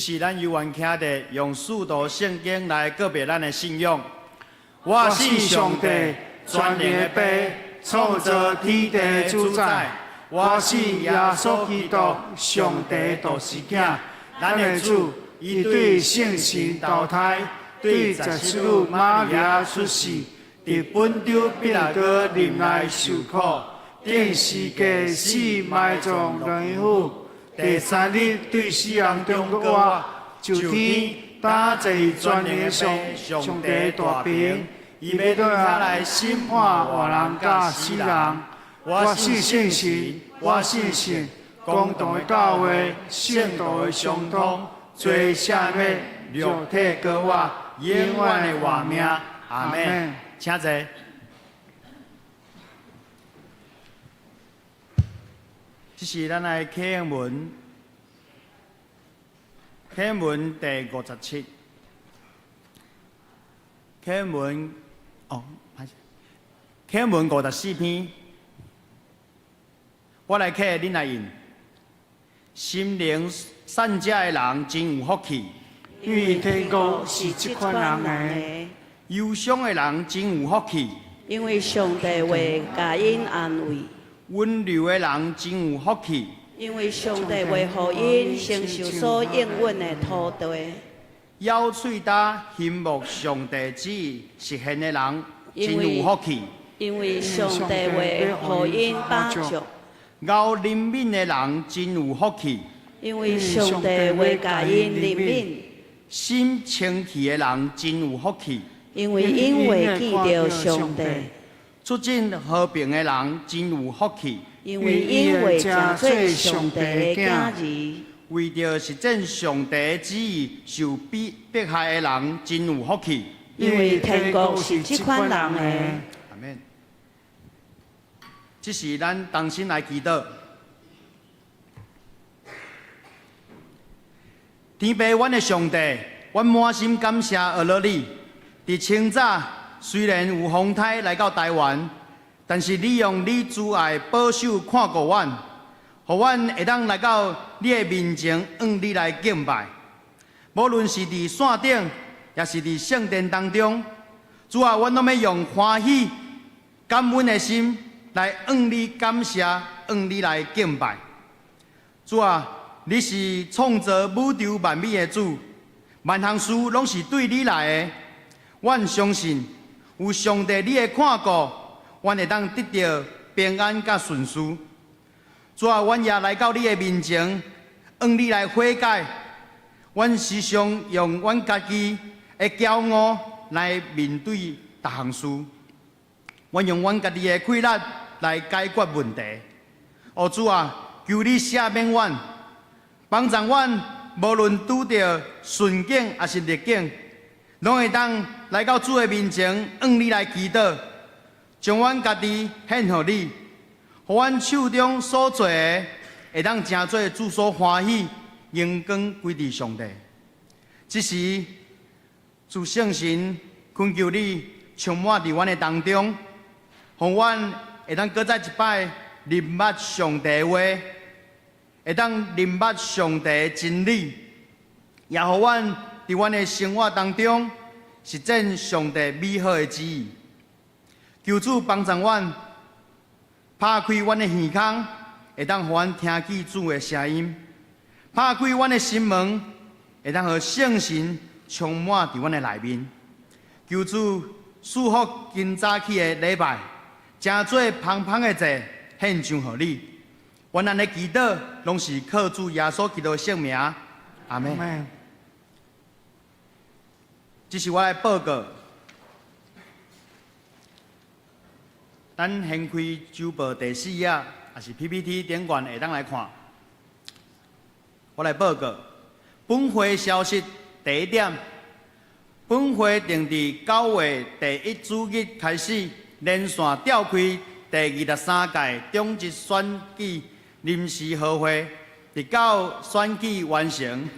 這是咱猶原徛佇用使徒聖經來告白咱的信仰。我信上帝，全能的父，創造天地主宰。我信耶穌基督，上帝獨生囝，咱的主，伊對聖神投胎，對十七女瑪利亞出世，佇本丟彼拉多任內受苦，釘十架死埋葬落地府，第三日對死人中復活，上天，擔坐全能的上帝大爿，伊欲轉來審判活人佮死人。我信聖神，我信聖公同的教會，聖徒的相通，罪赦免，肉體復活，永遠的活命。阿們。請坐。這是咱的啟應文，啟應文第57，啟應文哦，啟應文54篇，我來啟，恁來印。心靈善者的人真有福氣，因為天國是這款人的。憂傷的人真有福氣，因為上帝會共𪜶安慰。溫柔的人真有福氣，因為上帝會予𪜶承受所應允的土地。咬喙焦欣慕上帝旨意實現的人真有福氣，因為上帝會予𪜶飽足。敖憐憫的人真有福氣，因為上帝會共𪜶憐憫。心清氣的人真有福氣，因為𪜶會見著上帝。促進和平的人真有福氣，因為𪜶會成做上帝的囝兒。為著實踐上帝的旨意受逼迫害的人真有福氣，因為天國是這款人的。阿們。這是咱同心來祈禱。天父，阮的上帝，阮滿心感謝阿樂你。佇清早雖然有風颱來到台灣，但是你用你慈愛保守看顧阮，予阮會當來到你的面前，向你來敬拜。無論是佇山頂，抑是佇聖殿當中，主啊，阮攏欲用歡喜、感恩的心來向你感謝，向你來敬拜。主啊，你是創造宇宙萬物的主，萬項事攏是對你來的。阮相信有上帝你的看顧，阮會當得著平安佮順遂。主啊，阮也來到你的面前，向你來悔改。阮時常用阮家己的驕傲來面對逐項事，阮用阮家己的氣力來解決問題。哦，主啊，求你赦免阮，幫助阮，無論拄著順境抑是逆境，攏會當來到主的面前，向你來祈禱，將阮家己獻予你，予阮手中所做的，會當成做主所歡喜，榮光歸佇上帝。這時，主聖神懇求你充滿佇阮的當中，予阮會當閣再一擺認捌上帝的話，會當認捌上帝的真理，也予阮佇阮的生活當中實踐上帝美好的旨意。求主幫助阮，拍開阮的耳孔，會當予阮聽見主的聲音；拍開阮的心門，會當予聖神充滿佇阮的內面。求主賜福今早起的禮拜，成做芳芳的祭獻上予你。阮按呢祈禱，攏是靠主耶穌基督的聖名。阿們。這是我來報告。咱掀開週報第四頁，抑是 PPT 頂懸會當來看。我來報告，本會消息第一點，本會定佇9月第一主日開始，連線召開第23屆長執選舉臨時合會，直到選舉完成。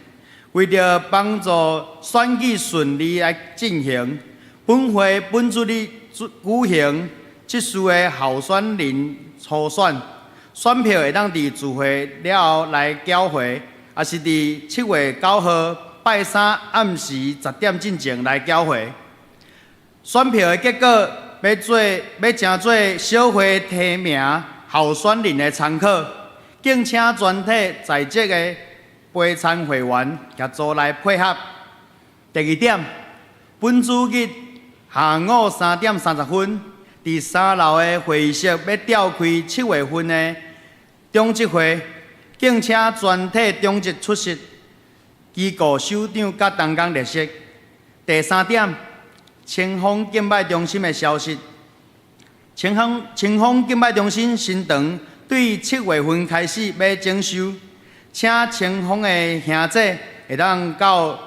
為著幫助選舉順利來進行，本會本主日舉行這次的候選人初選，選票會當佇聚會了後來繳回，抑是佇7月9號拜三暗時10點進前來繳費。選票的結果欲成做小會提名候選人的參考，敬請全體在職的陪參會員協助來配合。第二點，本主日下午3點30分，佇三樓的會議室欲召開7月份的長執會，敬請全體長執出席，機構首長佮同工列席。第三點，清風敬拜中心的消息。清風敬拜中心新堂對7月份開始欲整修，請清風的兄姐會當到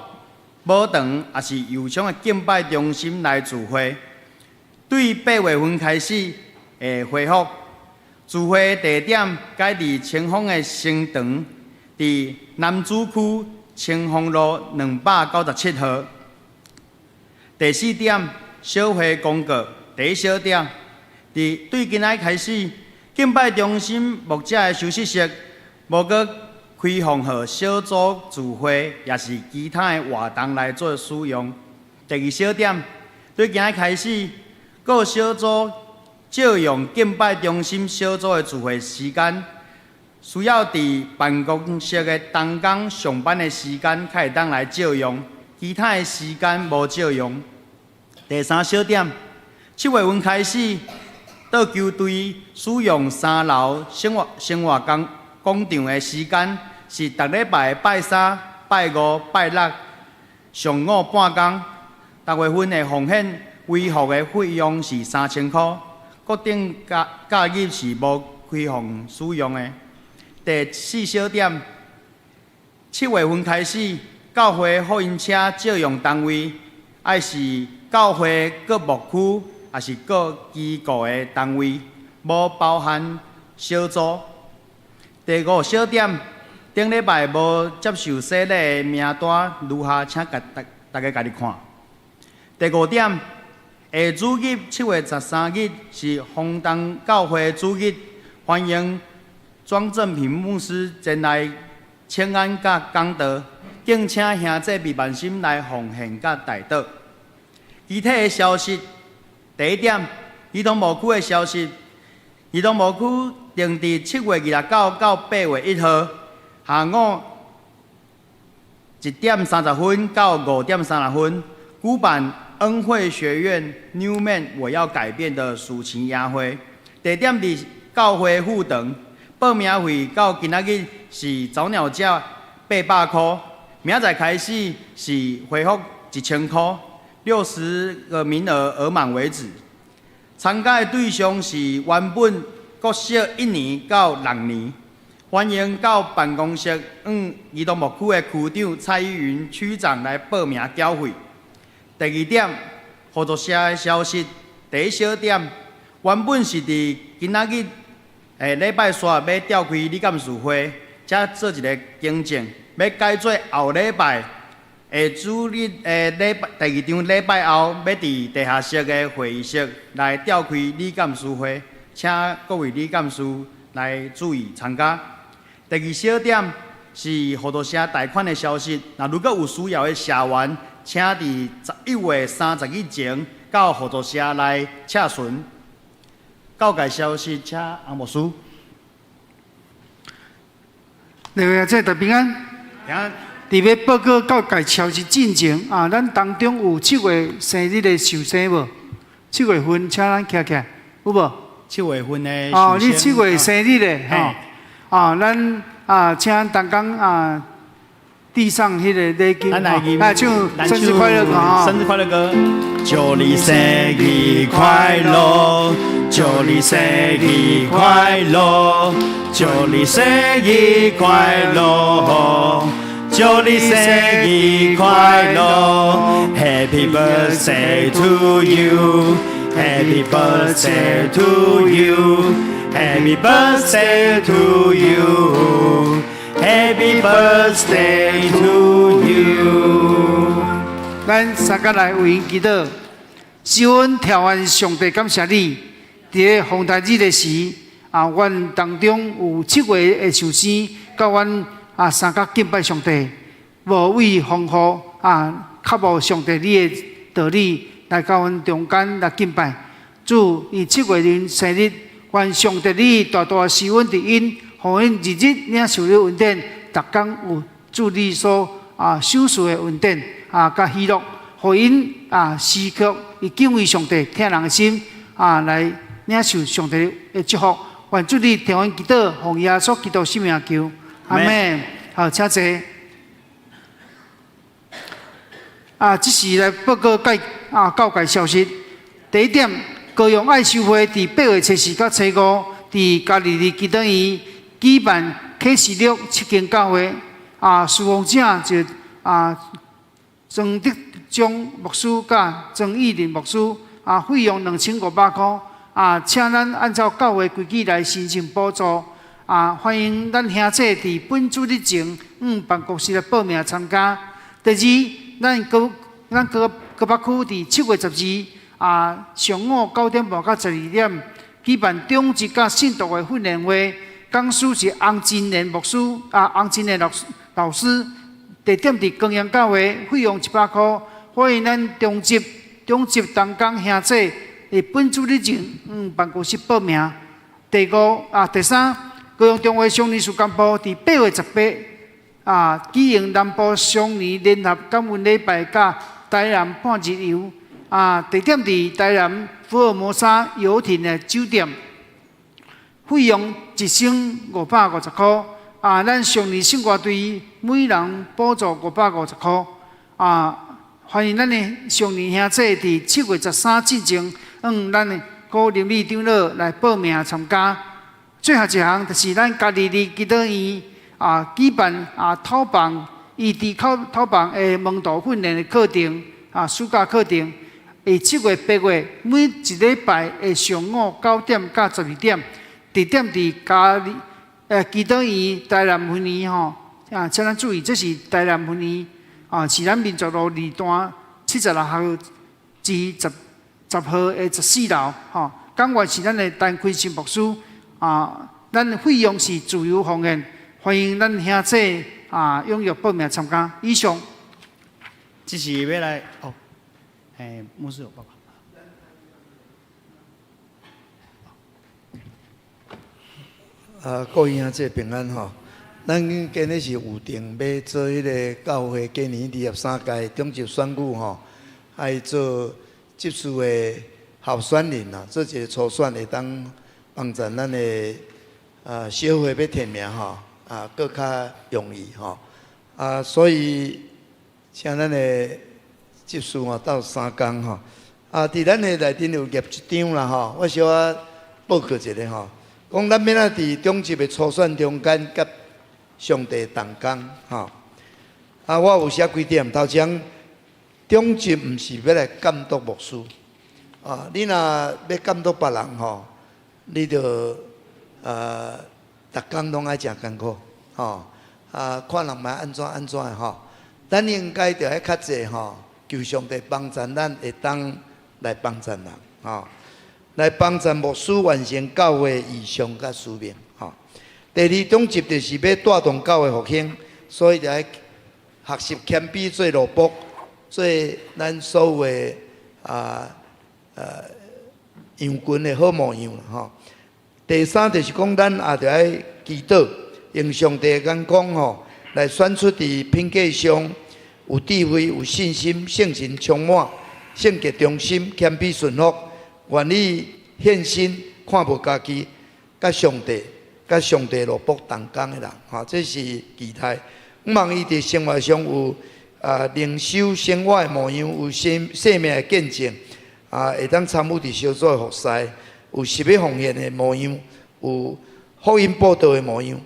母堂抑是右昌的敬拜中心來聚會。對8月份開始會恢復聚會地點，改佇清風的新堂，佇楠梓區清風路297號。第四點，小會公告。第一小點，佇對今仔日開始，敬拜中心牧者的休息室無閣開放予小組聚會，抑是其他的活動來做使用。第二小點，對今仔日開始，各小組借用敬拜中心小組的聚會時間，需要佇辦公室的同工上班的時間才會當來借用，其他的時間無借用。第三小點，7月份開始，桌球隊使用三樓生活廣場的時間是逐禮拜拜三、拜五、拜六上午半工。逐月份的奉獻維護的費用是3000箍，國定假日是無開放使用的。第四小點，7月份開始，教會福音車借用單位，愛是教會各牧區，抑是各機構的單位，無包含小組。第五小點，頂禮拜無接受洗禮的名單如下，請逐家家己看。第五點，下主日7月13日是豐東教會主日，歡迎莊正平牧師前來請安佮講道，敬請兄弟畢萬心來奉獻佮代禱。具體的消息，第一點，兒童牧區的消息，兒童牧區定佇7月29到8月1號下午1點30分到5點30分，舉辦恩惠學院 Newman 我要改變的暑期夜會，地點佇教會副堂，報名費到今仔日是早鳥價800箍，明仔載開始是恢復1000箍，60個名額額滿為止。參加的對象是原本國小一年到六年，歡迎到辦公室向兒童牧區的區長蔡玉雲區長來報名繳費。第二點，合作社的消息。第一小點，原本是佇今仔日禮拜三欲召開理監事會，才做一個更正，欲改做後禮拜下主日的禮拜第二場禮拜後，欲佇地下室的會議室來召開理監事會，請各位理監事來注意參加。第二小點是合作社貸款的消息，若如果有需要的社員，請佇11月30日前到合作社來洽詢。教界消息，請洪牧師。兩位姐弟平安。平安。佇欲報告教界消息進前啊，咱當中有七月生日的壽星無？七月份請咱徛起來，有無？七月份的哦，你七月生日的吼，啊，咱啊，請同工啊，遞上彼個禮金，咱來來唱生日快樂歌啊！生日快樂歌。祝你生日快樂，祝你生日快樂，祝你生日快樂，祝你生日快樂。Happy birthday to you, Happy birthday to you, Happy birthday to you, Happy birthday to you。咱三個來為𪜶祈禱，是阮天父上帝感謝你，佇個風台日的時，啊，阮當中有七月的壽星，佮阮啊，相佮敬拜上帝，無畏風雨啊，較無上帝你的道理來到阮中間來敬拜。主，伊7月恁生日，願上帝你大大施恩佇𪜶，予𪜶日日領受你恩典，逐工有主你所啊賞賜的恩典啊，佮喜樂，予𪜶啊時刻以敬畏上帝、疼人的心啊來領受上帝的祝福。願主你聽阮祈禱，奉耶穌基督聖名求，阿們。好，請坐。啊，這是來報告介啊教界消息。第一點，高雄愛修會佇8月初四佮初五，佇加利利基督院舉辦啟示錄七間教會。啊，事奉者就啊曾德忠牧師佮曾義林牧師。啊，費用2500箍。啊，請咱按照教會規矩來申請補助。啊，歡迎咱兄弟佇本主日前，往辦公室來報名參加。第二，咱高咱高高北區佇7月12啊上午9點半到12點，舉辦長執佮信徒的訓練會，講師是洪金蓮牧師啊，洪金蓮老師老師，地點佇光陽教會，費用100箍，歡迎咱中執中執同工兄弟佇本主日前往辦公室報名。第五啊，第三，高雄中會少年事工部佇8月18啊，舉行南部少年聯合感恩禮拜，佮台南半日遊啊，地點佇台南福爾摩沙遊艇的酒店，費用1550箍啊，咱少年聖歌隊每人補助550箍啊，歡迎咱的少年兄弟佇7月13進前，往咱的郭林美長老來報名參加。最後一項就是咱加利利基督院啊舉辦啊討房異地考討房的門徒訓練的課程啊暑假課程，佇7月8月每一禮拜的上午9點到12點，地點佇加利基督院台南分院吼啊，請咱注意，這是台南分院啊，是咱民族路二段76號之十十號的14樓吼。講員是咱的陳奎新牧師啊，咱費用是自由奉獻，歡迎咱兄弟啊踴躍報名參加。以上。這是欲來哦，嘿，牧師有報告。啊，各位兄弟平安吼！咱今日是有定欲做彼个教會今年23屆長執選舉吼，愛做執事的候選人啊，做一個初選會當幫助咱的啊小會欲提名吼，啊，閣較容易吼。啊，所以請咱的執事吼鬥相共吼。啊，佇咱的內陣有挾一張啦吼，我小可報告一下吼。講咱欲按怎佇長執的初選中間佮上帝同工吼。啊，我有寫幾點，頭前長執毋是欲來監督牧師，啊，你若欲監督別人吼，你著逐工攏愛誠艱苦，吼，啊，看人嘛按怎按怎的吼，咱應該著愛較濟吼，求上帝幫助咱會當來幫助人，吼，來幫助牧師完成教會異象佮使命，吼。第二長執就是欲帶動教會復興，所以著愛學習謙卑做奴僕，做咱所有的啊羊群的好模樣吼。第三就是講，咱也著愛祈禱，用上帝的眼光吼，來選出佇品格上有智慧、有信心、聖神充滿、性格忠心、謙卑順服、願意獻身、看無家己，佮上帝、佮上帝奴僕同工的人，吼，這是期待。向望伊佇生活上有啊靈修生活的模樣，有生生命的見證，啊，會當參與佇小組的服侍，有實欲奉獻的模樣，有福音報道的模樣，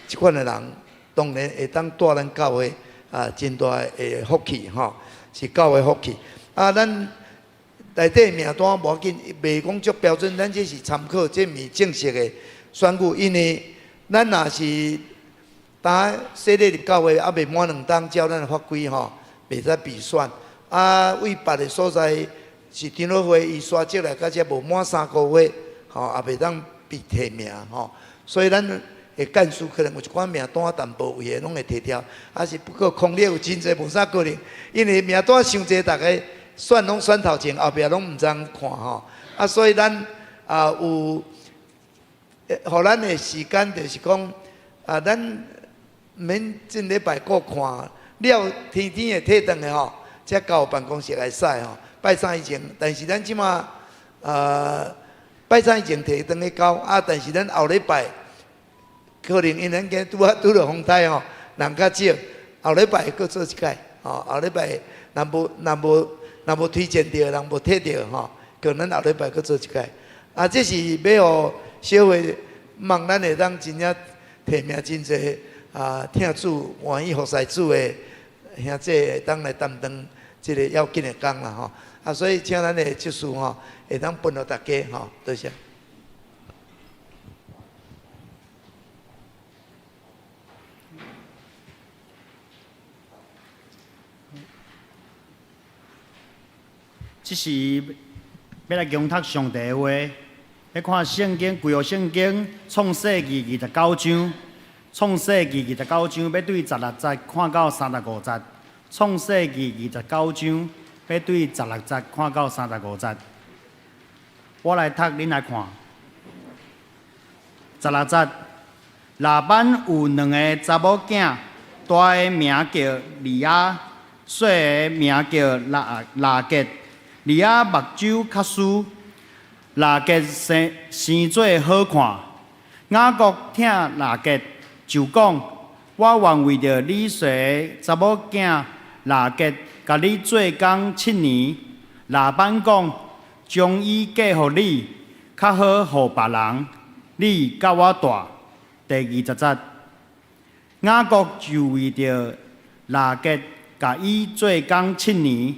這款的人當然會當帶咱教會啊，真大的福氣吼，是教會福氣。啊，咱內底名單無要緊，袂講足標準，咱這是參考，這毋是正式的選舉，因為咱若是當洗禮入教會，猶未滿2冬，照咱的法規吼，袂使比選。啊，為別的所在是長老會，伊刷職來到遮無滿3個月，吼，也袂當被提名吼。所以咱的干事可能有一寡名單淡薄位的攏會提掉，啊是不過空咧有真濟無啥可能，因為名單傷濟，逐家選攏選頭前，後壁攏毋知影看吼。啊，所以咱啊有，予咱的時間就是講啊，咱毋免這禮拜閣看了，天天會提轉來吼，才到辦公室來使吼。拜三以前，但是咱這馬啊拜三以前提轉去交啊，但是咱後禮拜可能因咱今日拄仔拄著風颱吼，人較少，後禮拜閣做一擺吼，後禮拜若無若無若無推薦著，人無提著吼，可能後禮拜閣做一擺。啊，這是欲予小會望咱會當真正提名真濟啊，疼主歡喜服侍主的兄弟會當來擔當這個要緊的工啦吼。啊，所以請咱的執事吼，會當分予大家吼，多謝。這時欲來恭讀上帝的話，欲看聖經舊約聖經創世記二十九章，創世記二十九章欲對十六節看到三十五節，創世記二十九章欲對十六節看到三十五節。我來讀，恁來看。十六節，拉班有兩个查某囝，大个名叫利亞，細个名叫拉拉結。利亞目睭較挲，拉結生生做好看。雅各疼拉結，就講：我願為著你細个查某囝拉結，共你做工七年。拉班講：將伊嫁予你，較好予別人。你佮我蹛。第二十節，雅各就為著拉結，共伊做工七年。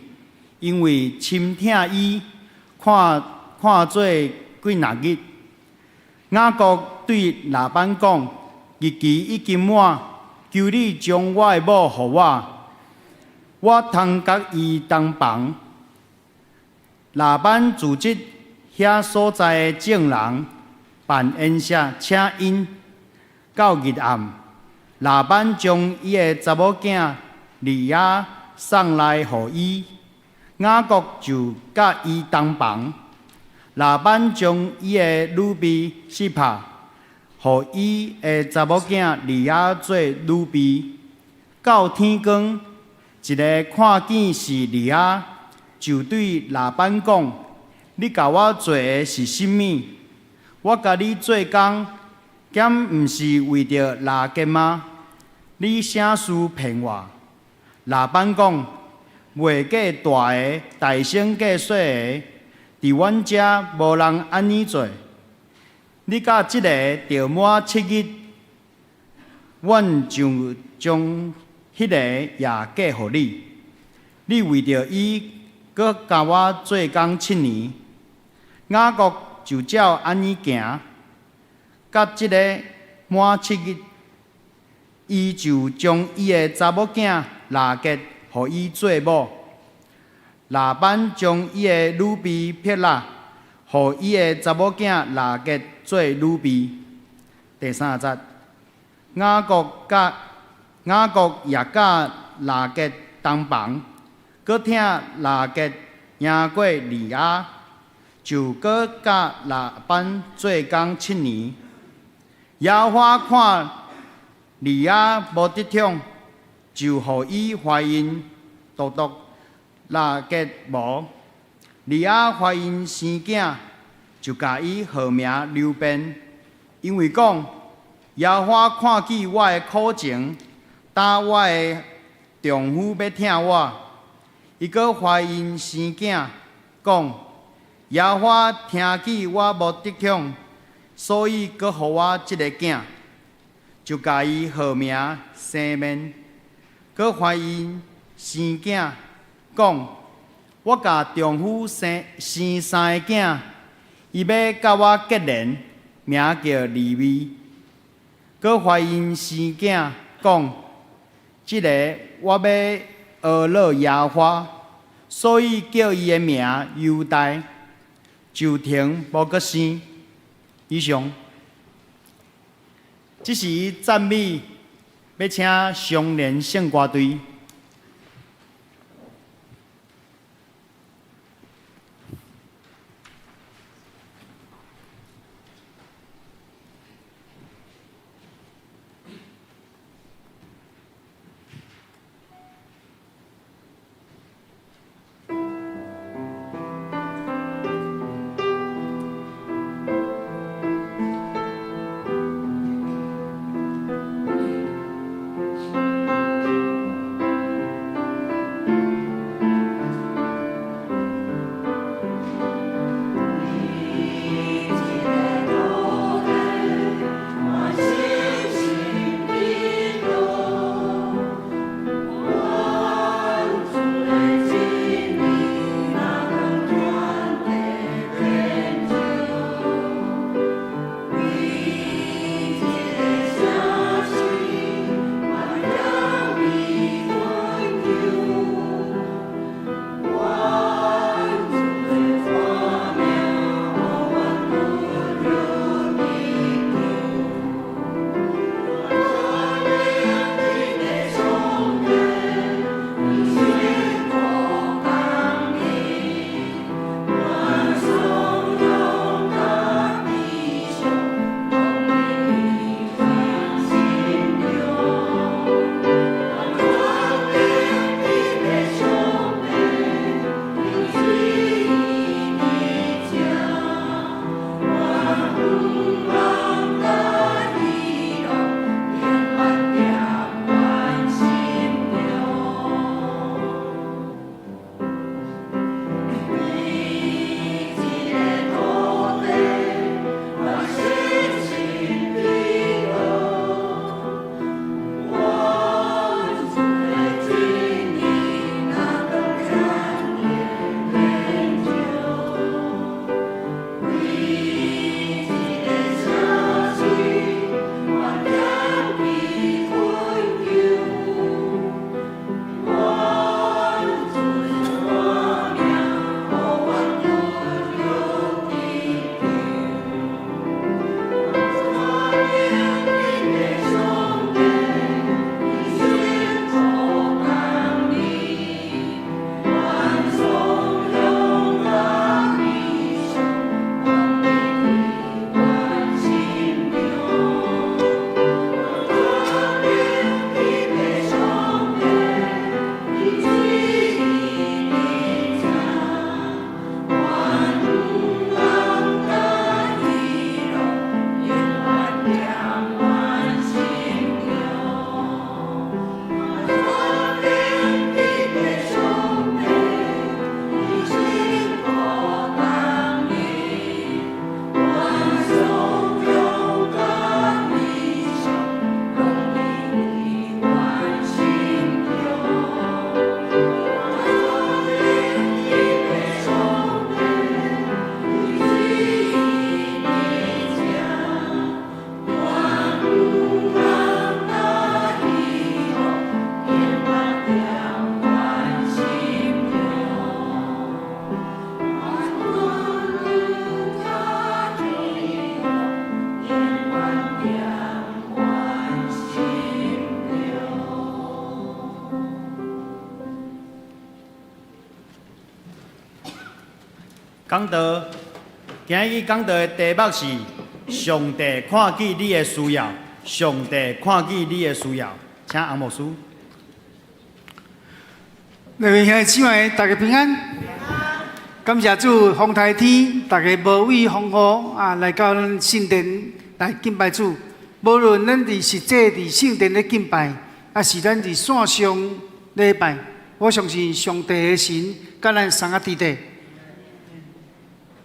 因為深疼伊，看看做幾若日。雅各對拉班講：日期已經滿，求你將我的某予我，我通佮伊同房。拉班組織遐所在的眾人辦宴席，請𪜶到日暗。拉班將伊的查某囝利亞送來予伊。雅各就佮伊同房，拉班將伊的女婢悉帕，予伊的查某囝利亞做女婢。到天光，一个看見是利亞，就對拉班講：你共我做的是啥物？我共你做工，敢毋是為著拉結嗎？你啥事騙我？拉班講：袂過大个，大勝過細个，佇阮遮無人按呢做。你佮這个著滿七日，阮就將彼个也嫁予你。你為著伊，閣共我做工七年。雅各就照按呢行，佮這个滿七日，伊就將伊的查某囝拉結予伊做某。拉班將伊的女婢撇拉，予伊的查某囝拉結做女婢。第三十節，雅各佮雅各也佮拉結同房，閣疼拉結贏過利亞，就閣佮拉班做工七年。耶和華看利亞無得寵，就予伊懷孕，獨獨拉結無。利亞懷孕生囝，就共伊號名流便，因為講耶和華看見我的苦情，焦我的丈夫欲疼我，伊閣懷孕生囝，講耶和華聽見我無得寵，所以閣予我這个囝，就共伊號名西緬。閣懷孕生囝，講我共丈夫生生三个囝，伊欲佮我結連，名叫利未。閣懷孕生囝，講這个我欲呵咾耶和華，所以叫伊的名猶大，就停無閣生。以上。這時讚美欲請松年聖歌隊。講道，今日講道的題目是：上帝看見你的需要，上帝看見你的需要。請洪牧師。各位兄弟姊妹，大家平安。感謝主，風颱天，大家無畏風雨啊，來到咱聖殿來敬拜主。無論咱佇實際佇聖殿咧敬拜，抑是咱佇線上禮拜，我相信上帝的神佮咱相佮佇咧。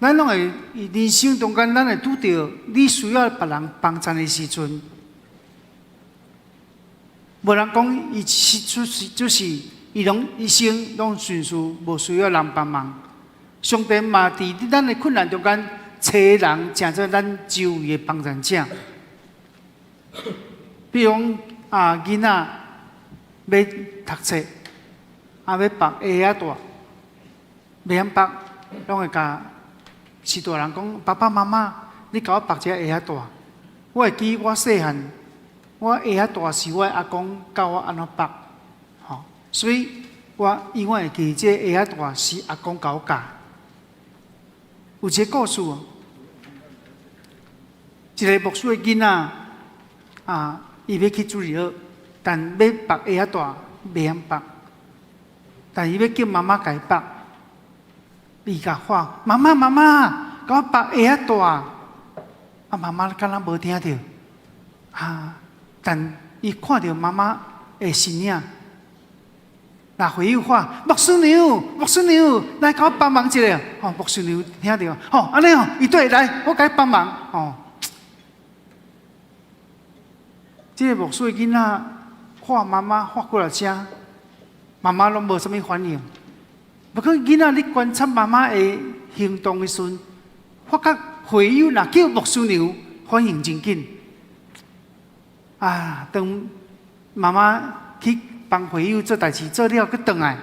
咱攏會人生中間，咱會拄著你需要別人幫贊的時陣，無人講伊是就是就是伊攏一生攏順遂，無需要人幫忙。上帝嘛佇咱的困難中間，揣人成做咱周圍的幫贊者。比如講啊，囡仔欲讀冊，啊欲縛鞋仔帶，袂曉縛，攏會共序大人講：爸爸媽媽，你共我縛這鞋仔帶。我會記我細漢我鞋仔大是我阿公教我按怎縛，吼，所以我永遠會記這鞋仔帶是阿公共我教。有一个故事哦，一个牧師的囡仔啊，伊欲去主日學，但欲縛鞋仔帶袂曉縛，但伊欲叫媽媽共伊縛，伊共喊媽媽媽媽，共我縛鞋仔帶，啊媽媽敢若無聽著，啊，但伊看著媽媽的身影。若會友喊牧師娘，牧師娘來共我幫忙一下，吼，牧師娘聽著，吼，按呢吼，伊對來，我共你幫忙，吼。這个牧師的囡仔喊媽媽喊幾若聲，媽媽攏無啥物反應。不過囡仔你觀察媽媽的行動的時陣，發覺會友若叫牧師娘，反應真緊。啊，當媽媽去幫會友做代誌做了，閣轉來，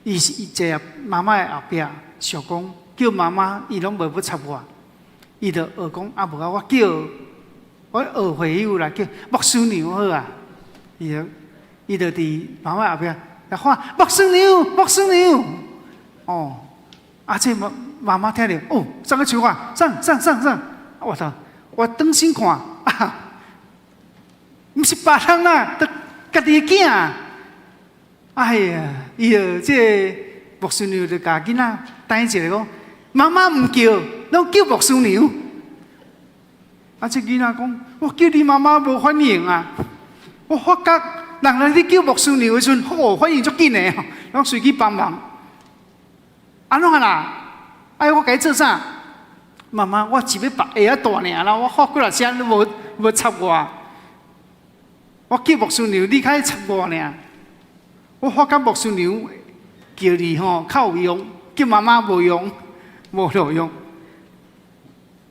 伊是伊坐佇媽媽的後壁，想講叫媽媽，伊攏無欲插我，伊就學講啊無啊，我叫我學會友來叫牧師娘好啊，伊就佇媽媽後壁來喊牧師娘，牧師娘，哦，啊這媽媽媽聽著，哦，啥個笑我，啥啥啥啥，我操，我轉身看，啊，毋是別人啦，都家己的囝。哎呀，伊就這个牧師娘就共囡仔等一下講，媽媽毋叫，攏叫牧師娘。啊，這囡仔講，我叫你媽媽無反應啊！我發覺人來你叫牧師娘的時陣，哦，反應足緊的，攏隨去幫忙。按怎啦？愛我共你做啥？媽媽，我只欲縛鞋仔帶爾啦，我喊幾若聲都無無插我。我叫牧師娘，你較愛插我爾。我發覺牧師娘叫你吼較有用，叫媽媽無用，無路用。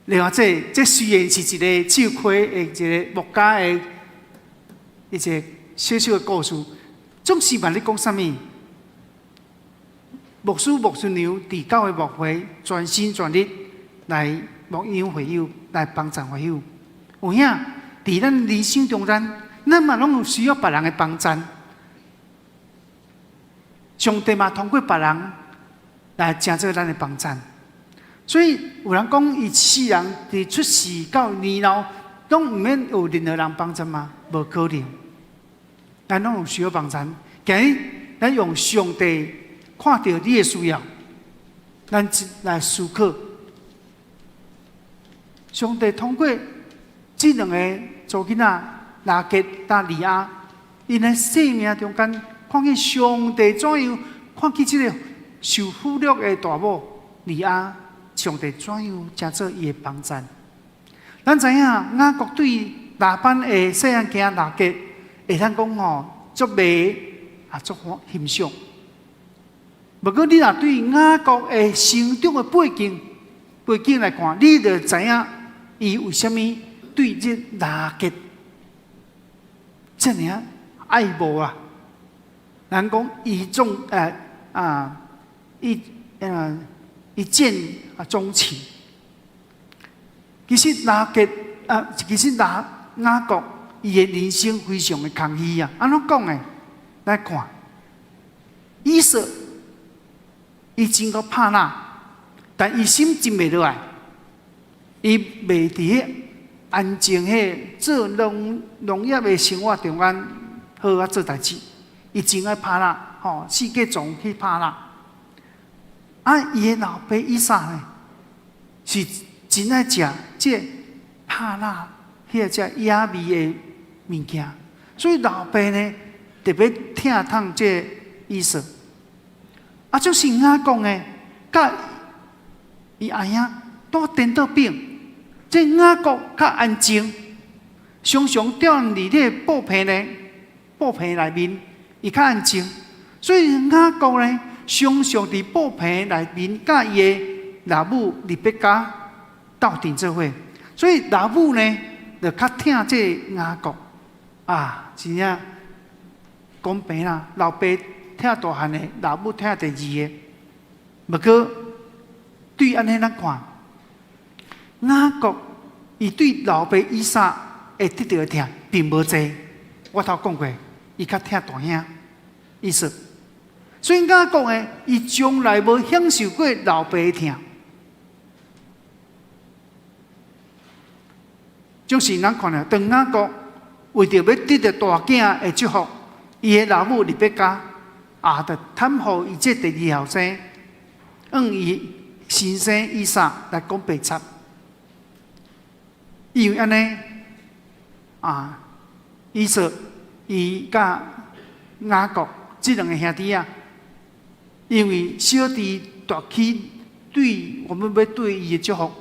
另外，這這雖然是一个手虧的一个牧家的一个小小的故事，總是嘛咧講啥物？牧師牧師娘佇教會牧會全心全力來牧養會友，來幫贊會友。有影佇咱人生中間，咱嘛攏有需要別人的幫贊。上帝嘛通過別人來成做咱的幫贊。所以有人講，伊一世人佇出世到年老，攏毋免有任何人幫贊嗎？無可能。咱攏有需要幫贊。今日咱用上帝看著你的需要，咱來思考。上帝通過這兩個查某囡仔拉結佮利亞，𪜶的生命中間看見上帝怎樣看見這個受俘虜的大某利亞，上帝怎樣成做伊的幫贊。咱知影雅各對拉班的細漢囝拉結，會當講吼足迷啊，足欣賞。不過你若對雅各的成長的背景來看，你就知影伊為啥物對這拉結遮爾仔愛慕啊。人講一眾啊一一見啊鍾情。其實拉結啊，其實拉雅各伊的人生非常的空虛啊。按怎講呢？來看，以掃伊真夠拍拊，但伊心靜袂落來，伊袂佇彼安靜彼做農農業的生活中間好好做代誌。伊真愛拍拊，吼，四界總去拍拊。啊，伊的老爸以撒呢，是真愛食這拍拊彼隻野味的物件，所以老爸呢特別疼痛這以掃。啊，就是雅各的，佮伊阿兄倒顛倒反，這雅各較安靜，常常踮佇這個布棚呢，布棚內面，伊較安靜，所以雅各呢，常常佇布棚內面，佮伊的老母利百加鬥陣做伙，所以老母呢就較疼這雅各啊，真正公平啦，老爸疼大漢的，老母疼第二个。不過對按呢咱看，雅各伊對老爸以撒會得著的疼並無濟。我頭講過，伊較疼大兄以掃，所以雅各呢，伊從來無享受過老爸的疼。就是咱看了，當雅各為著欲得著大囝的祝福，伊的老母利百加也著袒護伊這第二後生，向伊先生以撒來講白賊。因為按呢，啊，以掃伊佮雅各這兩个兄弟仔，因為小弟奪去對我們欲對伊的祝福，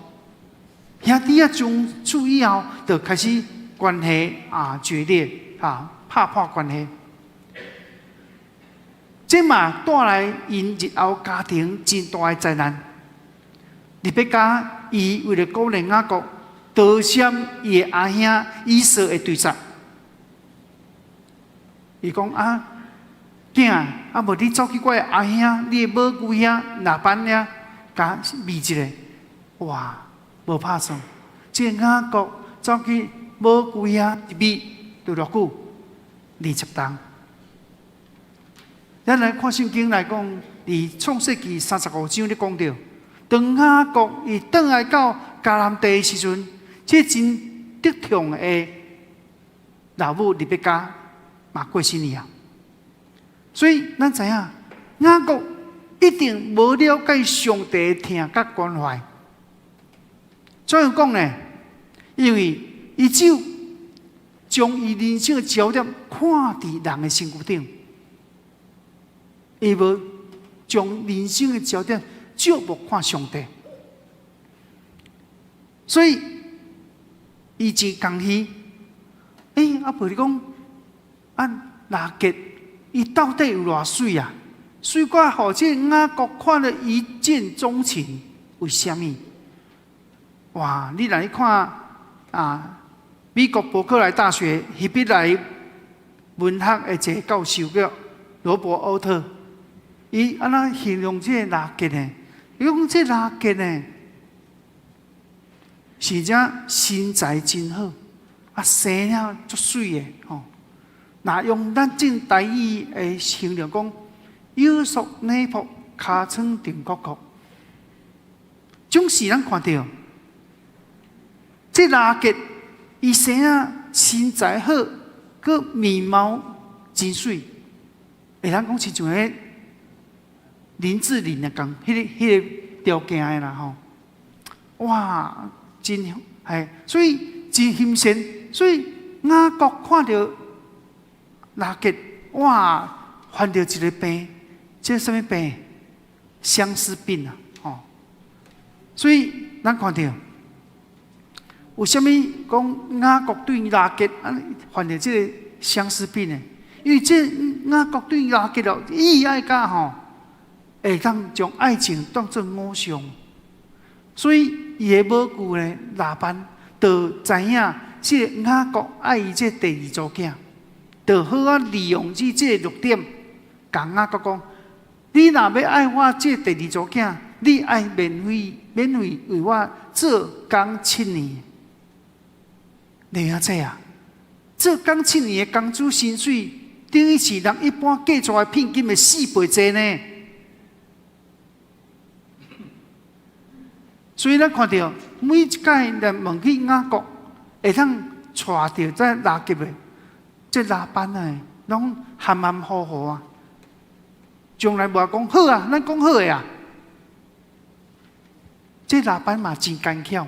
兄弟仔從此以後就開始關係啊決裂啊，拍破關係。這嘛帶來𪜶日後家庭真大的災難。利百加伊為著顧念雅各，逃閃伊的阿兄以掃的追殺。伊講啊，囝啊，無你走去我的阿兄，你的母舅兄拉班遐，共避一下。哇，無拍算。這個雅各走去母舅遐一避，就偌久？20冬。咱來看聖經來講，佇創世記35章咧講著，當雅各伊轉來到迦南地的時陣，這真得寵的老母利百加嘛過身去啊。所以咱知影，雅各一定無了解上帝的疼佮關懷。怎樣講呢？因為伊只有將伊人生的焦點看佇人的身軀頂。伊無將人生的焦點注目看上帝，所以伊真空虛。欸，啊，無你講，啊，拉結伊到底有偌媠啊？媠到予這雅各看了一見鍾情，為啥物？哇！你來看啊，美國伯克萊大學希伯來文學的一個教授叫羅伯歐特。伊按怎形容這個拉結呢？伊講這拉結呢，是只身材真好，啊生了足媠的吼。若用咱正台語的形容講，腰束內縛，尻川長國國，總是咱看著這拉結，伊生啊身材好，閣面貌真媠，會當講親像彼林志玲的仝，彼個條件的啦吼，哇，真係，所以真欣羨，所以雅各看著拉結，哇，患著一个病，這啥物病？相思病啊，吼！所以咱看著，為啥物講雅各對拉結按患著這个相思病呢？因為這雅各對拉結哦，伊愛甲吼。會當將愛情當做偶像，所以伊的母舅呢，拉班就知影這個雅各愛伊這第二查某囝，就好仔利用這這個弱點，共雅各講：你若欲愛我這第二查某囝，你愛免費免費為我做工七年。你阿這啊，做工七年的工資薪水，等於是人一般計出來聘金的4倍濟呢。所以咱看著每一擺來問起雅各，會當娶著這拉結的，這拉班的，攏含含糊糊啊，從來無講好啊，咱講好的啊。這拉班嘛真奸巧，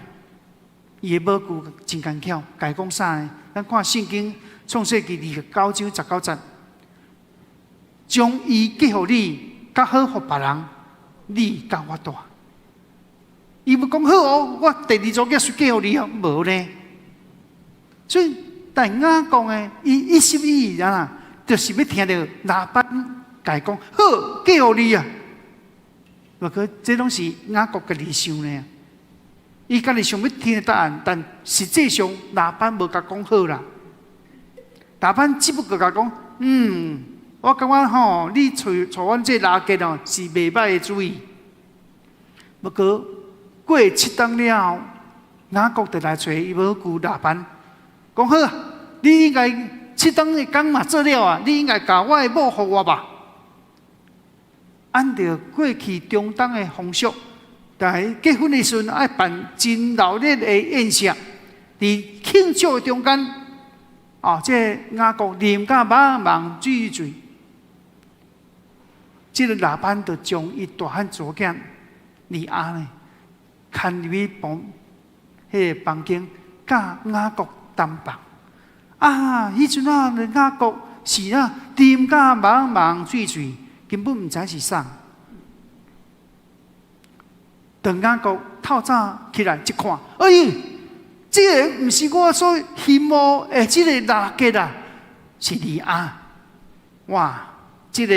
伊的母舅真奸巧，共伊講啥呢？咱看聖經創世記29章19節，將伊嫁予你，較好予別人，你佮我蹛。伊無講好哦，我第二查某囝隨嫁予你哦，無呢。所以，但雅各呢，伊一心一意啊，就是欲聽著拉班共伊講好，嫁予你啊。不過這攏是雅各家己想的。伊家己想欲聽的答案，但實際上拉班無共講好啦。拉班只不過共講，嗯，我感覺吼，你娶娶阮這拉結哦，是袂䆀的主意。不過過七冬了後，雅各就來揣伊母舅拉班，講好啊，你應該七冬的工嘛做了啊，你應該共我的某予我吧。按著過去中東的風俗，佇結婚的時陣愛辦真熱鬧的宴席，佇慶祝的中間，哦，這個雅各啉甲茫茫醉醉，這個拉班就將伊大漢查某囝利亞呢，牽入去房，彼個房間，佮雅各同房。啊，彼陣啊，雅各是啊，啉甲茫茫醉醉，根本毋知是啥。當雅各透早起來一看，哎呦，這個毋是我所羨慕的這個拉結啊，是利亞。哇！這個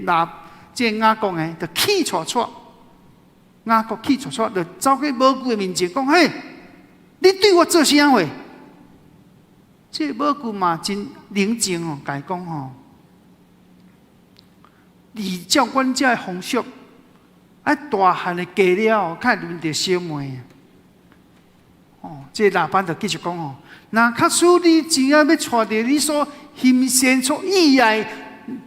拉，這個雅各呢，就氣掣掣，雅各氣掣掣，就走去母舅的面前講：嘿，你對我做啥貨？這個母舅嘛真冷靜哦，共伊講吼，依照阮遮的風俗，愛大漢的嫁了，較會輪著小妹。哦，這個拉班就繼續講哦，若假使你真正欲娶著你所欣羨所意愛、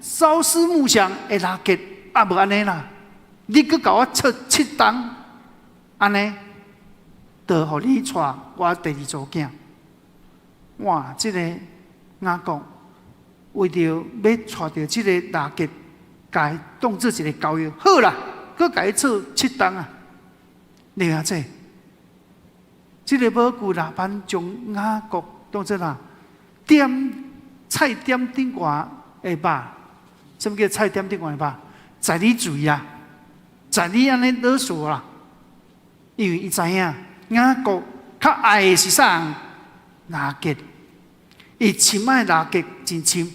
朝思暮想的拉結，啊無按呢啦，你閣共我做七冬，按呢，就予你娶我第二查某囝。哇！這個雅各為著欲娶著這個拉結，共伊當做一個交易，好啦，閣共伊做七冬啊！你看這，這個母舅拉班將雅各當做啥？點菜點頂懸的肉，啥物叫菜點頂懸的肉？在你嘴啊，在你按呢勒索啦，因為伊知影雅各較愛的是啥？拉結，伊深愛拉結真深，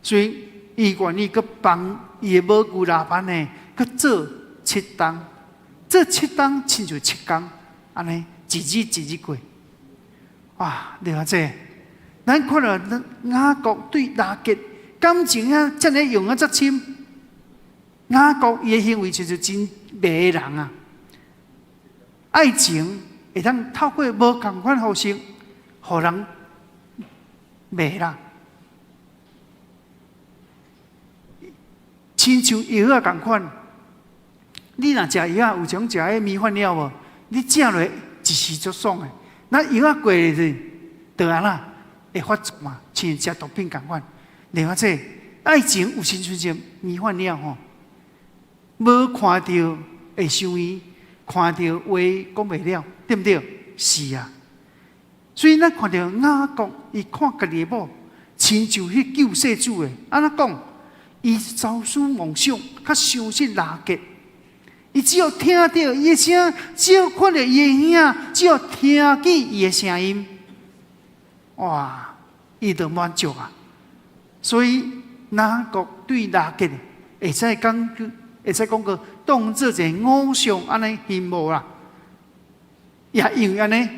所以伊願意閣幫伊的母舅拉班呢，閣做七冬，做七冬親像七工，按呢一日一日過。哇！你看這，咱看著雅各對拉結感情啊，遮爾用啊遮深。雅各伊的行為就是真迷人啊！愛情會當透過無仝款方式，予人迷啦。親像藥仔仝款，你若食藥仔，有種食彼迷幻藥無？你食落一時足爽的，那藥仔過去就按怎會發作嘛？親像食毒品仝款。另外這愛情有時陣像迷幻藥吼，無看著會傷伊，看著話講袂了，對毋對？是啊。所以咱看著雅各，伊看家己的某，親像彼救世主的，按怎講？伊朝思夢想，較相信拉結。伊只要聽著伊的聲，只要看著伊的影，只要聽見伊的聲音，哇！伊就滿足啊！所以雅各對拉結會使講，會使講個當做一個偶像按呢羨慕啦。也因為按呢，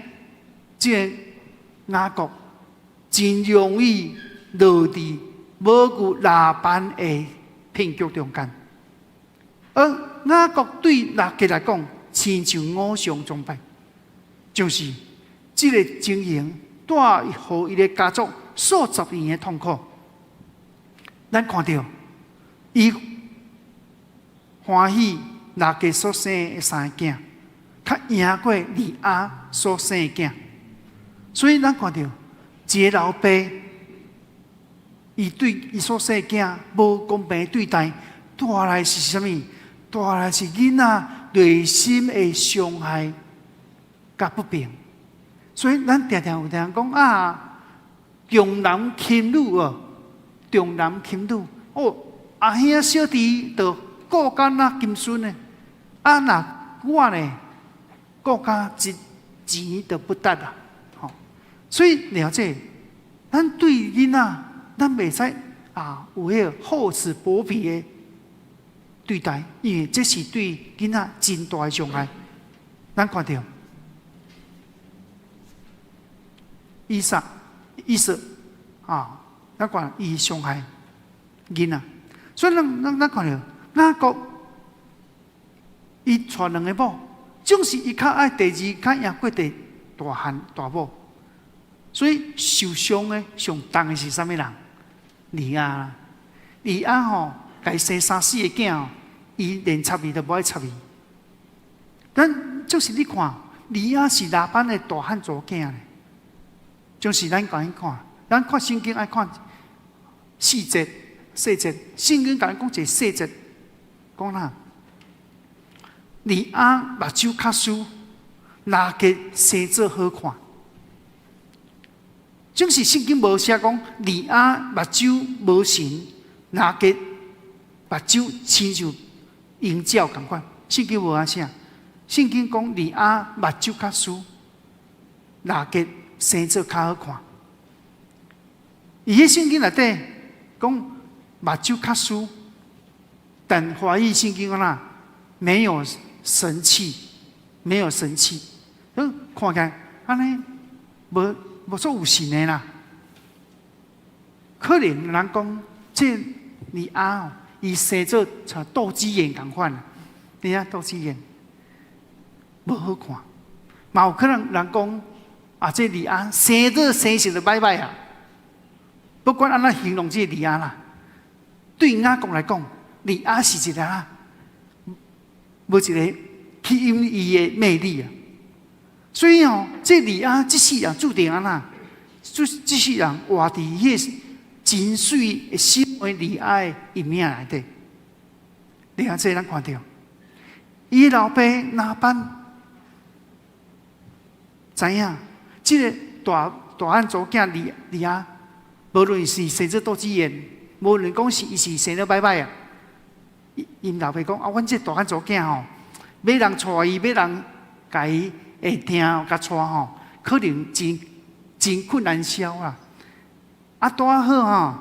這個雅各真容易落佇母舅拉班的騙局中間。而雅各對拉結來講，親像偶像崇拜，就是這個情形帶予伊的家族數十年的痛苦。咱看著伊歡喜拉結所生的三个囝，較贏過利亞所生的囝。所以咱看著一個老爸，伊對伊所生的囝無公平對待，帶來是啥物？帶來是囡仔內心的傷害佮不平。所以咱定定有聽講啊，重男輕女哦，重男輕女哦，阿兄小弟就顧甲若金孫的，啊若我呢，顧甲一錢都不值啊！吼，所以了解，咱對囡仔，咱袂使啊有彼個厚此薄彼的對待，因為這是對囡仔真大的傷害。咱看著以撒，以掃啊，咱看伊傷害囡仔，所以咱看著雅各伊娶兩个某，總是伊較愛第二，較贏過第大漢大某。所以受傷的上重的是啥物人？利亞啦，利亞吼，共伊生三四個囝，伊連插伊都無愛插伊。但就是你看，利亞是拉班的大漢查某囝咧，就是咱共伊看，咱看聖經愛看細節，細節，聖經共咱講一個細節，講哪？利亞目睭較輸，拉結生做好看。總是聖經無寫講利亞目睭無神，拉結目睭親像鷹鳥仝款。聖經無按寫，聖經講利亞目睭較輸，拉結生做較好看。伊彼聖經內底講目睭較輸，但華語聖經講哪沒有神氣，沒有神氣，嗯，看起來按呢無無做有神的啦。可能人講這利亞哦，伊生做像鬥雞眼仝款，你影鬥雞眼無好看，嘛有可能人講啊，這利亞生做生勢就歹歹啊。不管按怎形容這個利亞啦，對雅各來講，利亞是一個啊，無一個吸引伊的魅力啊。所以哦，這利亞這世人注定按怎，這這世人活佇彼個真媠的小妹利亞的陰影內底。你看這咱看著，伊老爸拉班知影，這個大大漢查某囝利利亞，無論是生做鬥雞眼，無論講是伊是生得歹歹啊，𪜶老爸講啊，阮這大漢查某囝吼，欲人娶伊，欲人共伊會聽共娶吼，可能真真困難銷啊！啊，拄仔好吼，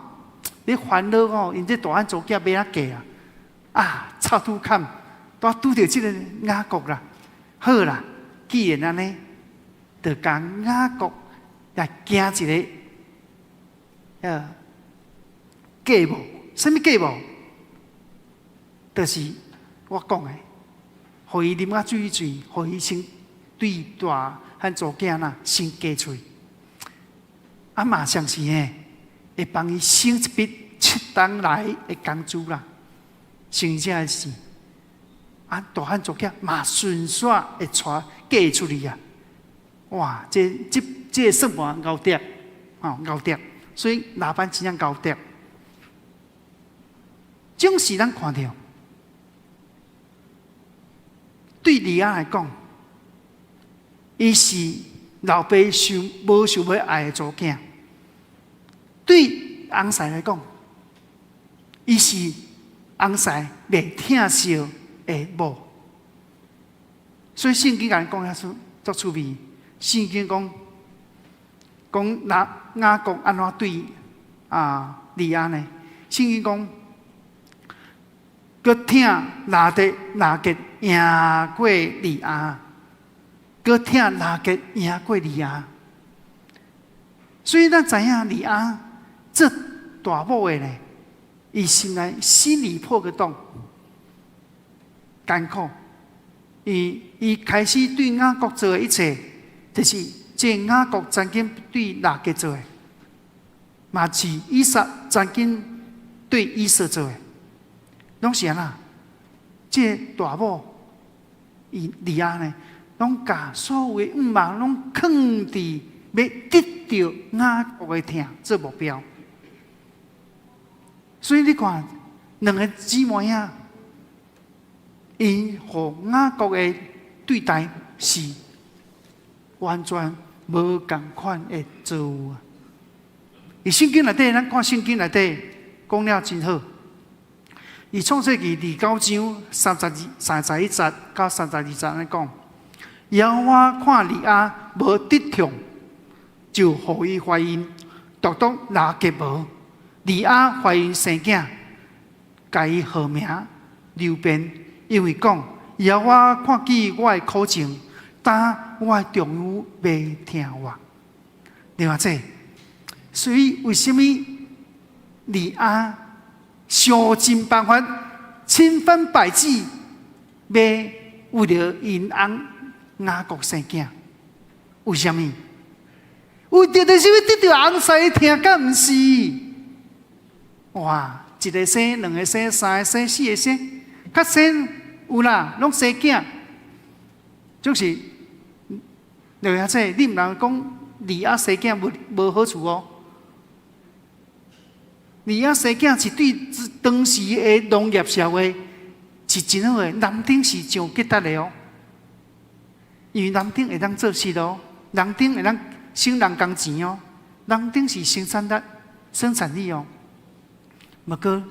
你煩惱吼，𪜶這大漢查某囝欲按怎嫁啊？啊，臭拄坎，拄拄著這個雅各啦，好啦，既然按呢，就共雅各來行一个計謀，啥物計謀？就是我講的，予伊啉較醉醉，予伊先對大漢查某囝啦先嫁出去，啊嘛相信呢，會幫伊省一筆七冬來的工資啦，省這个事，啊大漢查某囝嘛順紲會娶嫁出去啊！哇，這這這个算盤𠢕碕，吼𠢕碕，所以拉班真正𠢕碕。總是咱看著，對利亞來講，伊是老爸想無想欲愛的查某囝；對翁婿來講，伊是翁婿袂疼惜的某。所以聖經共咱講遐出足趣味。聖經講講那雅各按怎對啊利亞呢？聖經講，閣疼拉得拉結贏過利亞，閣疼拉結贏過利亞。所以咱知影利亞做大某的呢，伊心內心裡破個洞，艱苦。伊伊開始對雅各做的一切，就是這雅各曾經對拉結做的，嘛是以撒曾經對以掃做的，攏是按怎？這大某伊利亞呢，攏共所有的願望攏囥佇欲得著雅各的疼做目標。所以你看，兩个姊妹仔，𪜶予雅各的對待是完全無仝款的遭遇啊！佇聖經內底，咱看聖經內底講了真好。佇創世記二九章三十二、31節到32節按呢講，耶和華看利亞無得寵，就予伊懷孕，獨獨拉結無。利亞懷孕生囝，共伊號名流便，因為講耶和華看見我的苦情，但我的丈夫袂疼我。另外這，所以為啥物利亞想盡辦法，千方百計，欲為著𪜶翁雅各生囝？為啥物？為著就是欲得著翁婿的疼，敢毋是？哇！一个生，兩个生，三个生，四个生，較生有啦，攏生囝，就是兩兄弟，你毋通講利亞生囝無無好處哦。利亞生囝是對當時的農業社會是真好的，男丁是上傑出的哦。因為男丁會當做事哦，男丁會當省人工錢哦，男丁是生產力、生產力哦。毋過，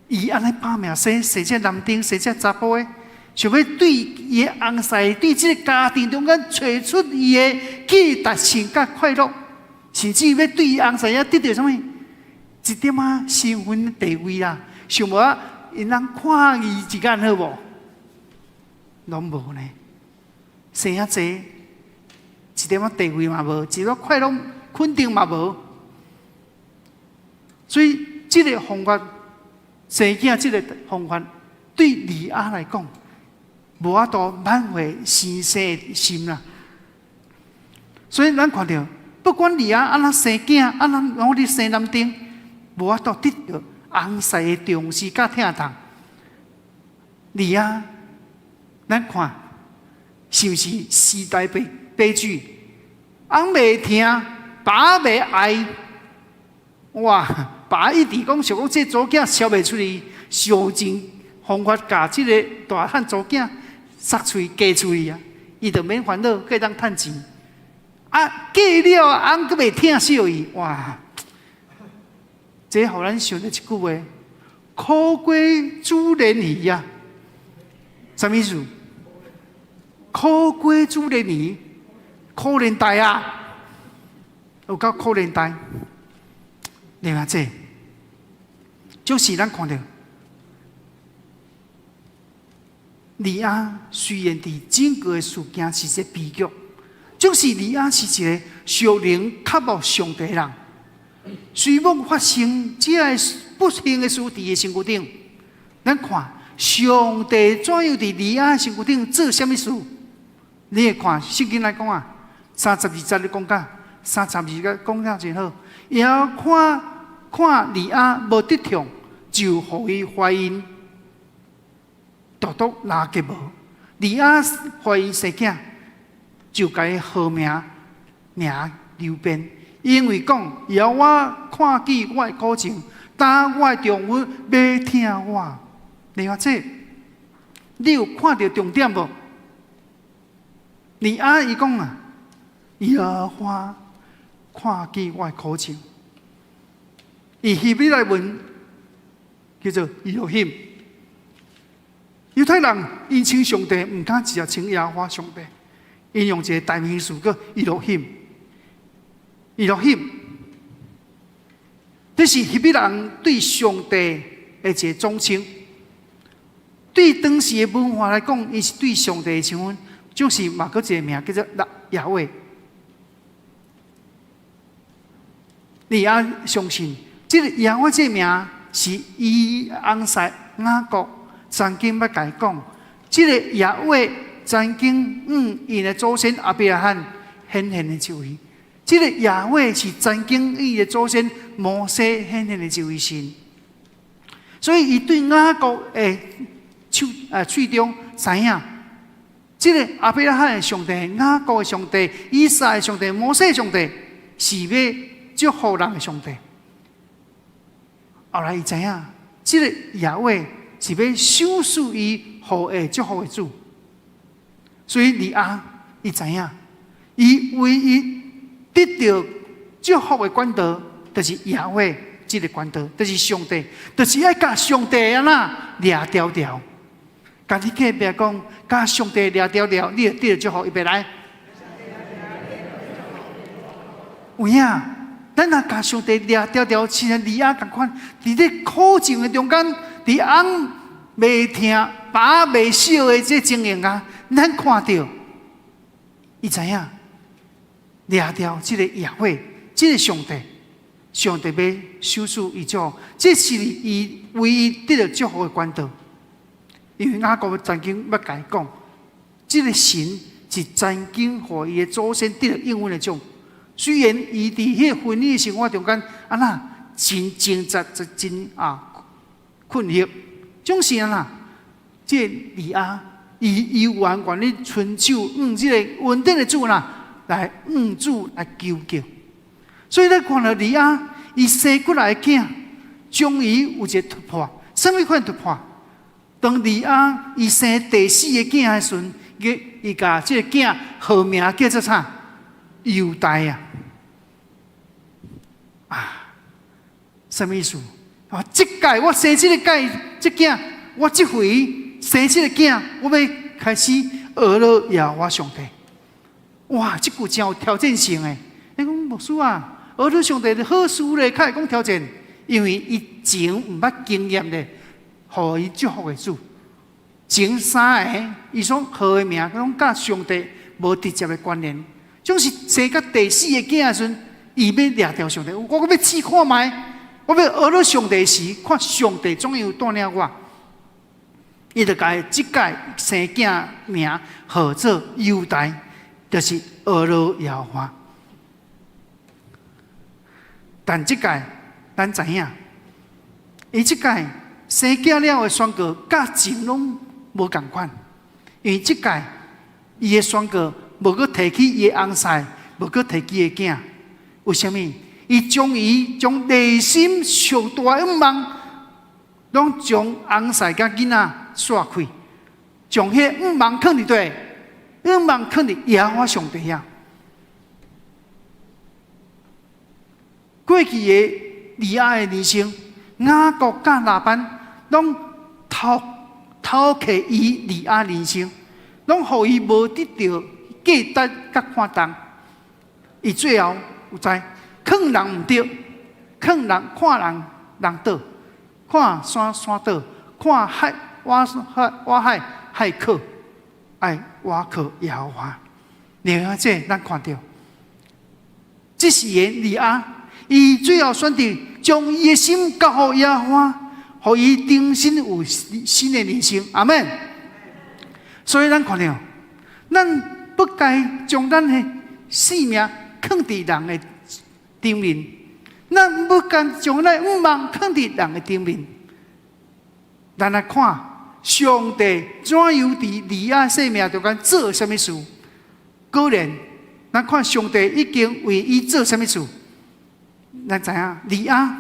伊按呢拼命生生這男丁，生這查埔的，想欲對伊的翁婿，對這个家庭中間揣出伊的價值性佮快樂，甚至欲對伊翁婿也得著啥物一點仔身份地位啦，想無啊，𪜶人看伊一眼好無？攏無呢，生遐濟，一點仔地位嘛無，一點仔快樂肯定嘛無，所以。這个方法生囝，這个方法對利亞來講，無法度挽回先生的心啦。所以咱看著，不管利亞按怎生囝，按怎努力生男丁，無法度得著翁婿的重視佮疼痛。利亞，咱看是毋是時代悲悲劇？翁袂疼，爸袂愛，哇！爸一直講，想講這查某囝潲袂出去，想盡方法共這个大漢查某囝殺出去、嫁出去啊！伊就免煩惱，閣會當趁錢。啊，嫁了翁閣袂疼惜伊，哇！這予咱想著一句話：苦瓜煮鯰魚啊！啥物意思？苦瓜煮鯰魚，可憐代啊！有夠可憐代，你話這？就是咱看著利亞雖然佇整個的事件是一個悲劇，就是利亞是一个屬靈渴慕上帝的人。雖罔發生這个不幸的事佇伊身軀頂，咱看上帝怎樣佇利亞身軀頂做啥物事？你會看聖經來講啊，三十二節咧講甲，三十二節講甲真好，耶和華看利亞無得疼，就予伊懷孕，獨獨拉結無。利亞懷孕生囝，就共伊號名名流便，因為講耶和華看見我的苦情，打我的丈夫欲疼我。你話這，你有看著重點無？利亞伊講啊，耶和華看見我的苦情。伊希伯來文叫做以羅欣。猶太人𪜶稱上帝，毋敢直接稱耶和華上帝，𪜶用一个代名詞叫以羅欣。以羅欣，這是希伯來人對上帝的一个總稱。對當時的文化來講，伊是對上帝的稱呼，就是嘛閣一个名叫做耶和華。你也相信，這个耶和華這个名是伊翁婿雅各曾經欲共伊講，這个耶和華曾經向𪜶的祖先亞伯拉罕顯現的這位，這个耶和華是曾經伊的祖先摩西顯現的這位神，所以伊對雅各的手啊喙中知影，這个亞伯拉罕的上帝、雅各的上帝、以撒的上帝、摩西的上帝，是欲祝福人的上帝。後來伊知影，這个耶和華是欲賞賜伊予下祝福的主，所以利亞伊知影，伊唯一得著祝福的管道，就是耶和華這个管道，就是上帝，就是愛共上帝按怎掠牢牢。共你隔壁講，共上帝掠牢牢，你會得著祝福，預備來。有影，咱若共上帝掠牢牢，親像利亞仝款，佇這苦情的中間，佇翁袂疼、爸袂惜的這情形啊，咱看著，伊知影掠牢這个耶和華，這个上帝，上帝欲賞賜伊祝福，這是伊唯一得著祝福的管道。因為雅各曾經欲共伊講，這个神是曾經予伊的祖先得著應允的種。雖然伊佇彼个婚姻生活中間，按怎真掙扎，真困惑，總是按怎，這個利亞伊猶原願意伸手向這个恩典的主啦，來向主來求救。所以咱看著利亞，伊生過來的囝，終於有一个突破，啥物款突破？當利亞伊生第四个囝的時陣，伊伊共這个囝號名叫做啥？猶大啊！啊，啥物意思？啊，這屆我生這个屆這囝，我這回生這个囝，我欲開始學了耶和華上帝。哇，這句真有挑戰性的。你講牧師啊，學了上帝是好事咧，較會講挑戰，因為伊前毋捌經驗咧，予伊祝福的主。前三个伊所號的名，攏佮上帝無直接的關聯。總是生到第四个囝的時陣，伊欲掠著上帝，我閣欲試看覓，我欲學了上帝時，看上帝怎樣帶領我。伊就共這屆生囝名號做猶大，就是學了耶和華。但這屆咱知影，伊這屆生囝了的宣告，佮前攏無仝款，因為這屆伊的宣告無閣提起伊的翁婿，無閣提起伊的囝，為啥物？伊將伊將內心上大的願望，攏將翁婿佮囡仔煞開，將彼个願望囥佇佗，願望囥佇耶和華上帝遐。過去的利亞的人生，雅各佮拉班攏偷偷徛伊利亞人生，攏予伊無得著價值佮看重。伊最後有知，囥人毋著，囥人看人人倒，看山山倒，看海倚海倚海海靠，愛倚靠耶和華。另外這咱看著，這是的利亞，伊最後選擇將伊的心交予耶和華，予伊重新有新的人生。阿門。所以咱看著，咱不該將咱的性命囥佇人的頂面，咱不該將咱的願望囥佇人的頂面。咱來看上帝怎樣佇利亞生命中間做啥物事？果然，咱看上帝已經為伊做啥物事？咱知影利亞，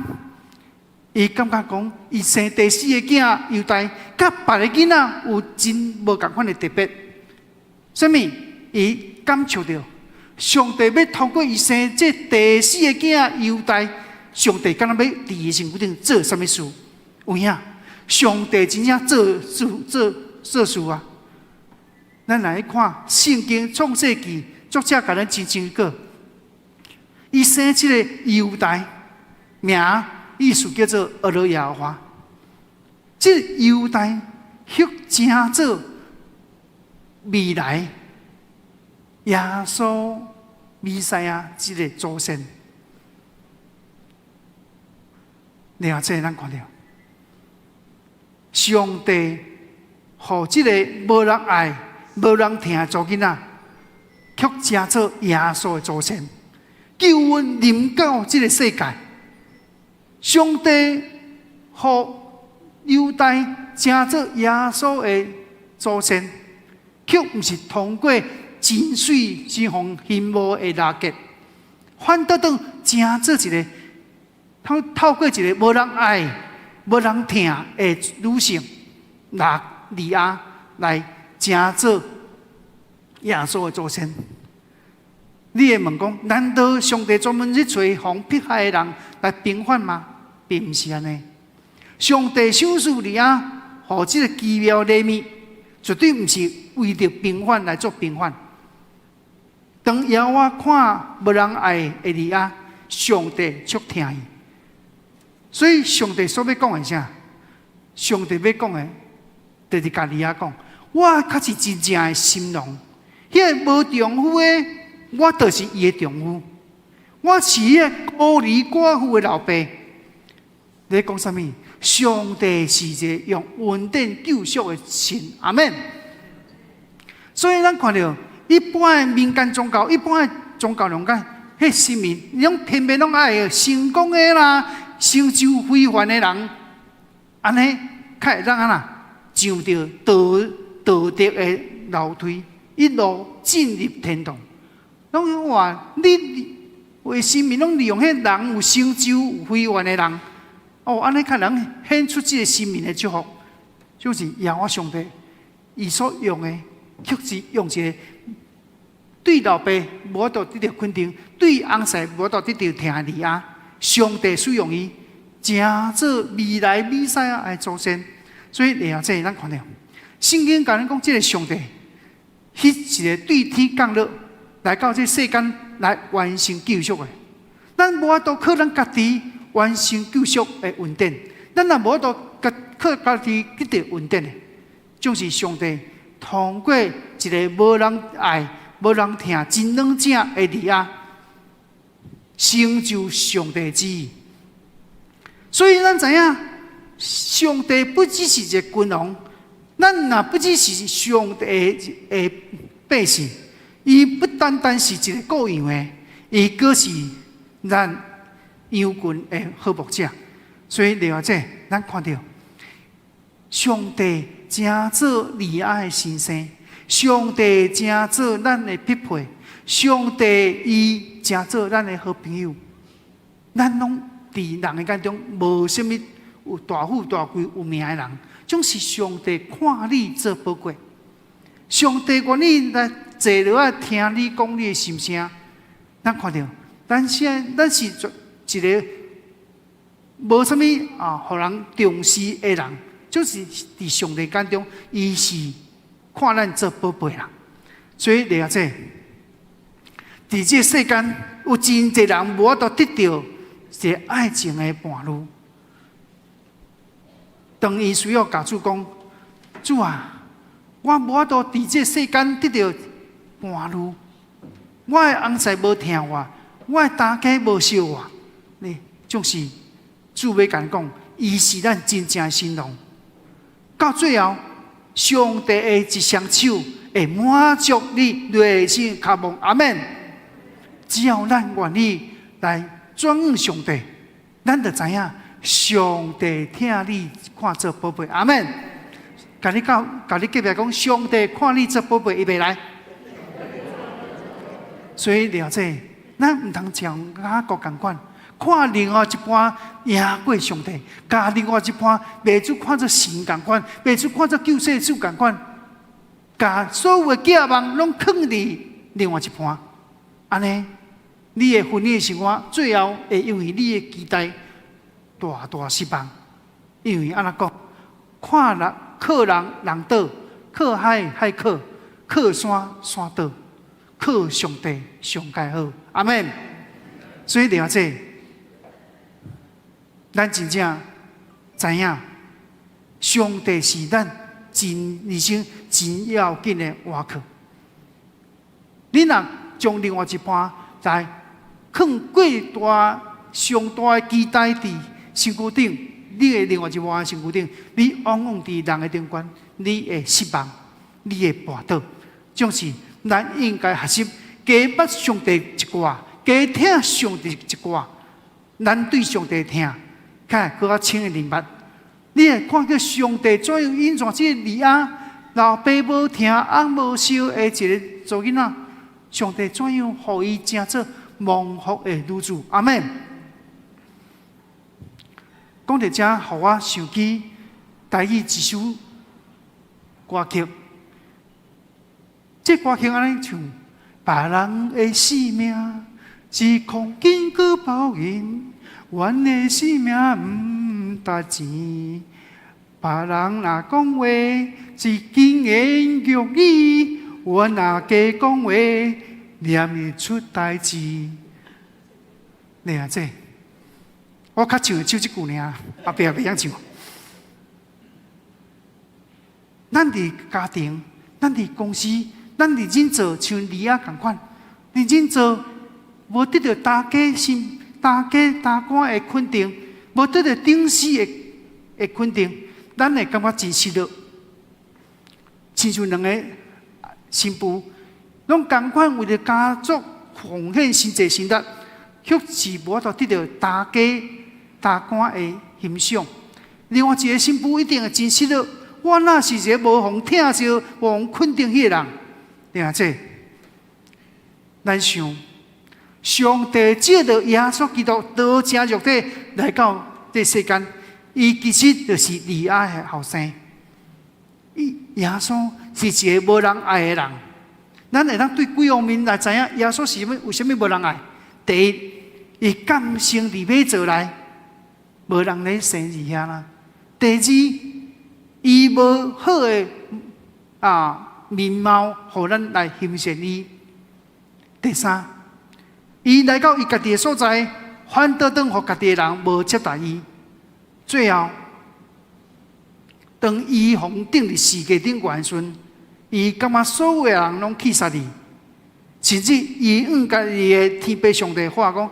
伊感覺講，伊生第四个囝猶大，佮別个囡仔有真無仝款的特別。啥物？伊感受著上帝欲透過伊生這第四个囝猶大，上帝敢若欲佇伊身軀頂做啥物事？有影？上帝真正做事做做事啊！咱來看聖經創世記，作者共咱真清楚，伊生這個猶大名意思叫做學了耶和華。這猶大卻成做未來耶穌彌賽亞這个祖先。另外，這咱看著，上帝予這个無人愛、無人疼的查某囡仔，卻成做耶穌的祖先，救恩臨到這个世界。上帝予猶大成做耶穌的祖先，卻毋是通過真媠真予人羨慕的拉結，反倒轉成做一个透透過一个無人愛、無人疼的女性，拉利亞來成做耶穌的祖先。你會問講，難道上帝專門去揣予人迫害的人來平反嗎？並毋是按呢。上帝賞賜利亞，予這个奇妙禮物，絕對毋是為著平反來做平反。當耶和華看無人愛的利亞，上帝卻疼伊。所以上帝所欲講的啥？上帝欲講的，就是共利亞講：我較是真正的新郎，彼个無丈夫的，我就是伊的丈夫。我是彼个孤兒寡婦的老爸。你咧講啥物？上帝是一个用恩典救贖的神，阿門。所以咱看著一般的民間宗教，一般的宗教中間，彼新民，攏偏偏攏愛成功的啦，成就非凡的人，按呢較會當按怎上著道德的樓梯，一路進入天堂。攏話你為神民攏利用彼人有成就有非凡的人，哦，按呢較能顯出這个神明的祝福，就是耶和華上帝伊所用的，卻是用一个對老爸無法度得著肯定，對翁婿無法度得著疼的利亞，上帝使用伊，成做未來彌賽亞的祖先。所以，下這咱看著聖經共咱講，這个上帝，彼一个對天降落來到這世間來完成救贖的。咱無法度靠咱家己完成救贖的恩典，咱也無法度靠家己得著恩典的，總是上帝通過一个無人愛、無人疼、真軟正的利亞，成就上帝旨意。所以咱知影，上帝不只是一个君王，咱若不只是上帝的百姓，伊不單單是一个顧羊的，伊閣是咱羊群的好牧者。所以，另外這咱看著上帝成做利亞的先生，上帝成做咱的匹配，上帝伊成做咱的好朋友。咱攏佇人的眼中無啥物有大富大貴有名的人，總是上帝看你做寶貴。上帝願意來坐落來聽你講你的心聲。咱看著，咱現咱是一个無啥物啊，予人重視的人，就是佇上帝眼中，伊是看咱做寶貝啦。所以，了解，佇這个世間有真濟人無法度得著一个愛情的伴侶。當伊需要共主講：主啊，我無法度佇這个世間得著伴侶，我的翁婿無疼我，我的大家無惜我。呢，總是主欲共講，伊是咱真正的新郎。到最後，上帝的一雙手會滿足你內心渴望。阿門。只要咱願意來轉向上帝，咱就知影上帝疼你看做寶貝。阿門。共你隔壁講，上帝看你做寶貝，預備來。所以了解，咱毋通像雅各仝款，看另外一半贏過上帝，共另外一半袂主看做神仝款，袂主看做救世主仝款，共所有的寄望攏囥佇另外一半，按呢，你的婚姻生活最後會因為你的期待大大失望。因為按怎講，看人靠人人倒，靠海海靠，靠山山倒，靠上帝上蓋好。阿門。所以了解，咱真正知影，上帝是咱真人生真要緊的倚靠。你若將另外一半來囥過大上大的期待佇身軀頂，你的另外一半身軀頂，你往往佇人的中間，你會失望，你會跋倒。總是咱應該學習加捌上帝一寡，加疼上帝一寡。咱對上帝疼，較會閣較深的認捌。你會看見上帝怎樣引導這个利亞，老爸無疼，翁無惜的一个查某囡仔，上帝怎樣予伊成做蒙福的女子？阿門。講到這，予我想起台語一首歌曲。這歌曲按呢唱：別人的性命是黃金閣包銀，阮的性命毋值錢。別人若講話是金言玉語，阮若加講話，念會出代誌。你啊，這我較唱會唱這句爾，後壁袂曉唱。咱佇家庭，咱佇公司，咱佇認做像利亞仝款，佇認做無得著大家心、大家大官的肯定，無得著頂司的肯定，咱會感覺真失落。親像兩个新婦，攏仝款為著家族奉獻真濟心力，卻是無法度得著大家大官的欣賞。另外一个新婦一定會真失落，我若是一个無予疼惜、無予肯定彼个人？聽這，咱想，上帝藉著耶穌基督道成肉體來到這世間，伊其實就是利亞的後生。伊耶穌是一个無人愛的人。咱會當對幾方面來知影耶穌是啥物？為啥物無人愛？第一，伊降生佇馬槽內，無人咧生佇遐啦。第二，伊無好的面貌，予咱來欣賞伊。第三，伊來到伊家己的所在，反倒轉予家己的人無接待伊。最後，當伊予釘佇十架頂懸時陣，伊感覺所有的人攏棄殺伊，甚至伊向家己的天父上帝喊講：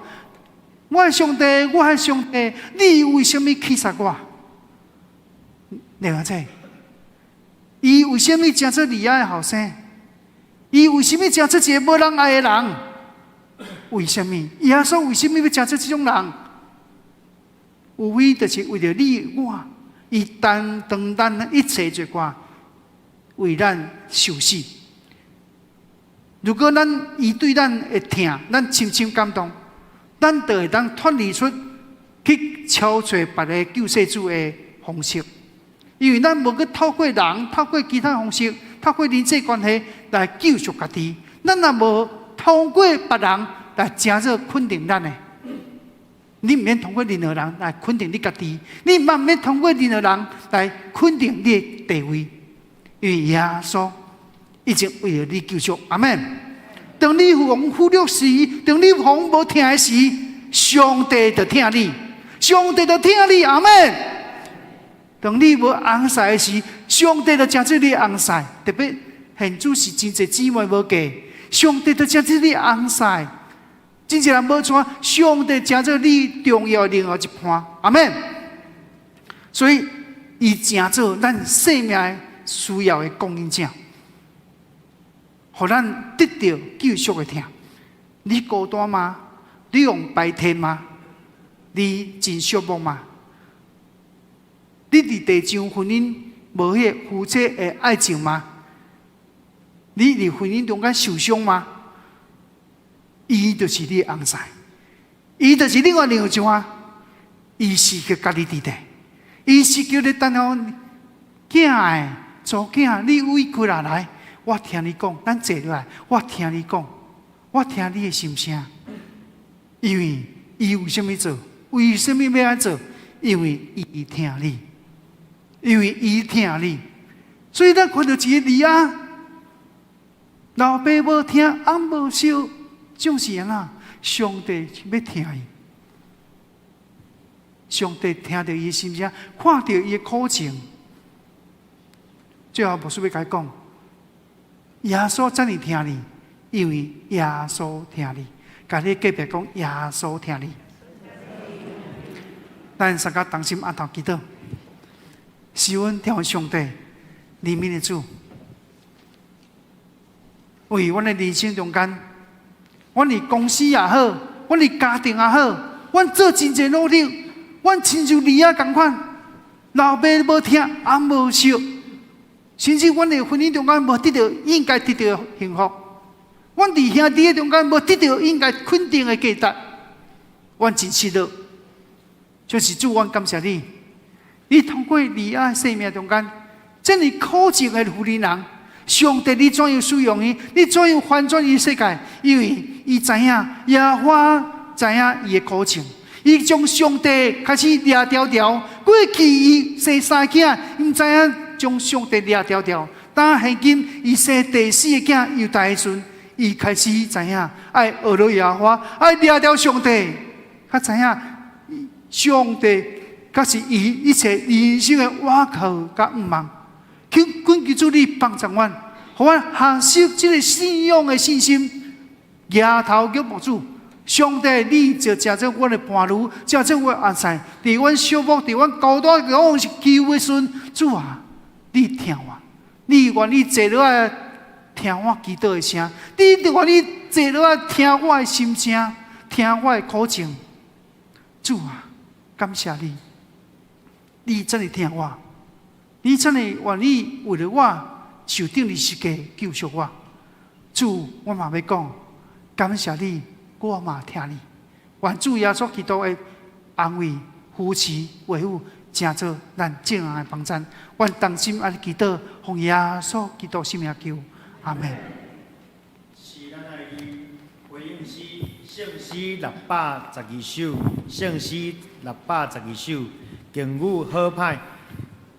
我的上帝，我的上帝，你為啥物棄殺我？了解？伊為啥物成做利亞的後生？伊為啥物成做一个無人愛的人？為啥物？耶穌為啥物欲成做這種人？無非就是為著你我，伊擔當咱一切罪過，為咱受死。如果咱伊對咱的疼，咱深深感動，咱就會當脫離出去超揣別个救世主的方式，因為咱無去透過人、透過其他方式、透過人際關係來救贖家己，咱也無通過別人來成做肯定咱的。你毋免通過任何人來肯定你家己，你嘛毋免通過任何人來肯定你的地位，因為耶穌已經為著你救贖。阿們。當你予人忽略時，當你予人無疼的時，上帝就疼你，上帝就疼你。阿們。當你無翁婿的時，上帝就成做你翁婿。特別現主是真濟姊妹無嫁，上帝就成做你翁婿。真濟人無娶，上帝成做你重要的另外一半。阿們。所以，伊成做咱生命需要的供應者，予咱得著救贖的疼。你孤單嗎？你予人排斥嗎？你真寂寞嗎？你佇地上婚姻無彼个夫妻的愛情嗎？你佇婚姻中間受傷嗎？伊就是你的翁婿，伊就是另外另一半，伊是去佮你佇咧，伊是叫你等候囝的查囝，你委屈啦來，我聽你講，咱坐落來，我聽你講，我聽你的心聲。因為伊為啥物做？為啥物欲按呢做？因為伊疼你，因為伊疼你，所以咱看著一個利亞，老爸無疼，翁無惜。總是按怎？上帝欲疼伊，上帝聽著伊的心聲，看著伊的苦情。最後，牧師欲共你講，耶穌遮爾疼你，因為耶穌疼你。共你隔壁講，耶穌疼你。咱三個同心按頭祈禱，是阮天父上帝憐憫的主，為阮的人生中間。阮佇公司也好，阮佇家庭也好，阮做真濟努力，阮親像利亞仝款，老爸無疼，翁無惜，甚至阮的婚姻中間無得著應該得著的幸福，阮佇兄弟的中間無得著應該肯定的價值，阮真失落。就是主，阮感謝你，你通過利亞生命中間，這爾苦情的婦人人，上帝你怎樣使用伊？你怎樣翻轉伊世界？因為伊知影耶和華知影伊的苦情，伊將上帝開始掠牢牢。過去伊生三囝，毋知影將上帝掠牢牢。但現今伊生第四个囝猶大的時陣，伊開始知影愛學著耶和華，愛掠牢上帝，較知影上帝才是伊一切人生的倚靠佮向望。求懇求主你幫助阮，予阮學習這个信仰的信心，舉頭仰望主。上帝，你就成做阮的伴侶，成做阮的翁婿。佇阮寂寞，佇阮孤單，佇阮是求的時陣，主啊，你疼我，你願意坐落來聽我祈禱的聲，你願意坐落來聽我的心聲，聽我的苦情。主啊，感謝你，你真的疼我，你真的願意為了我受釘十字架救贖我。主，我嘛欲講，感謝你，我嘛疼你。願主耶穌基督的安慰、扶持、維護，成做咱眾人的幫贊。阮同心按呢祈禱，奉耶穌基督聖名求，阿門。是咱愛吟回應詩，聖詩612首，聖詩612首，敬語好歹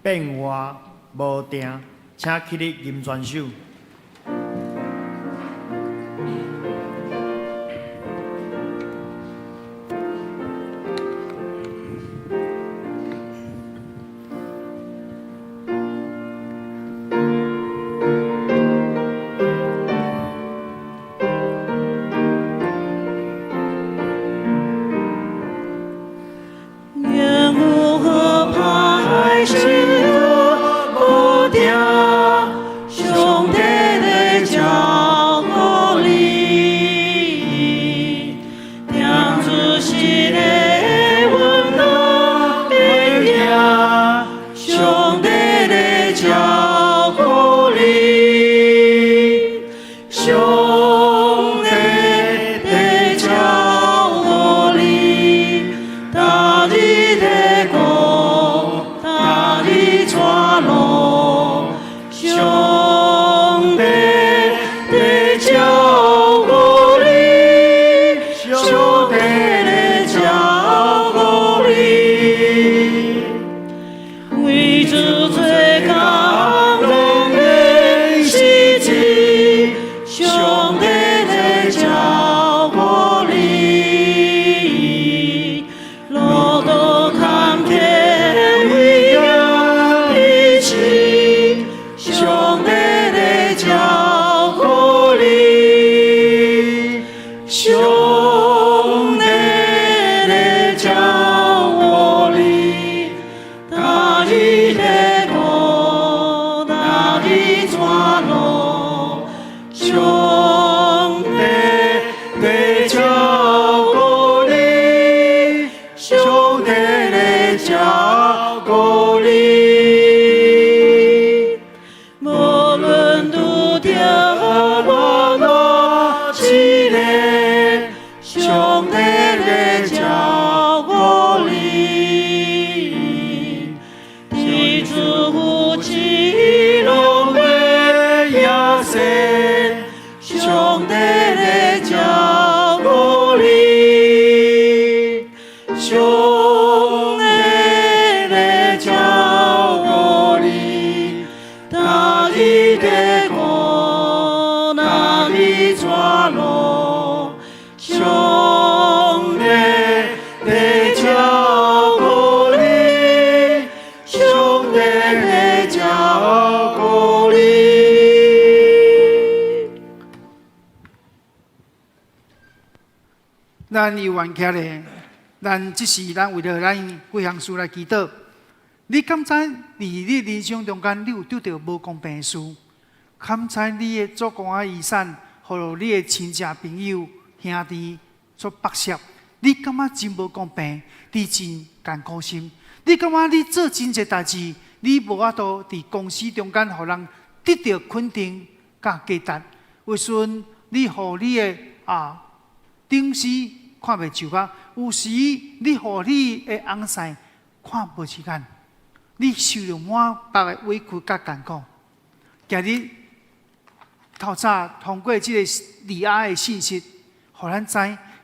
變化無定，請起立吟全首。言語好歹心無定，上帝咧照顧你，聽主實的溫柔的行，上帝咧照顧你，上帝咧照顧你，逐日咧顧，逐日帶路，上帝咧照顧你，上帝咧照顧你，為主做工攏免失志，上帝咧照顧你，路途坎坷危險彼此，上帝咧照顧你，上帝咧照顧你，逐日咧顧，逐日帶路，上帝咧照顧你，上帝咧照顧你。無論拄著偌大試煉，上帝咧照顧你，佇主扶持攏會贏勝，上帝咧照顧你，上帝咧照顧你，逐日咧顧，逐日帶路，上帝咧照顧你，上帝咧照顧你。咱有緣徛咧，咱這是咱為著咱幾項事來祈禱。你敢知佇你人生中間，你有拄著無公平的事？敢知你的祖公仔遺產，予你的親戚朋友兄弟所剝削？你感覺真無公平，你真艱苦心。你感覺你做真濟代誌，你無法度佇公司中間予人得著肯定佮價值。有時陣你予你的頂司看袂上目，有時你予你的翁婿看無順眼，你受著滿腹的委屈佮艱苦。今日透早通過這個利亞的信息，予咱知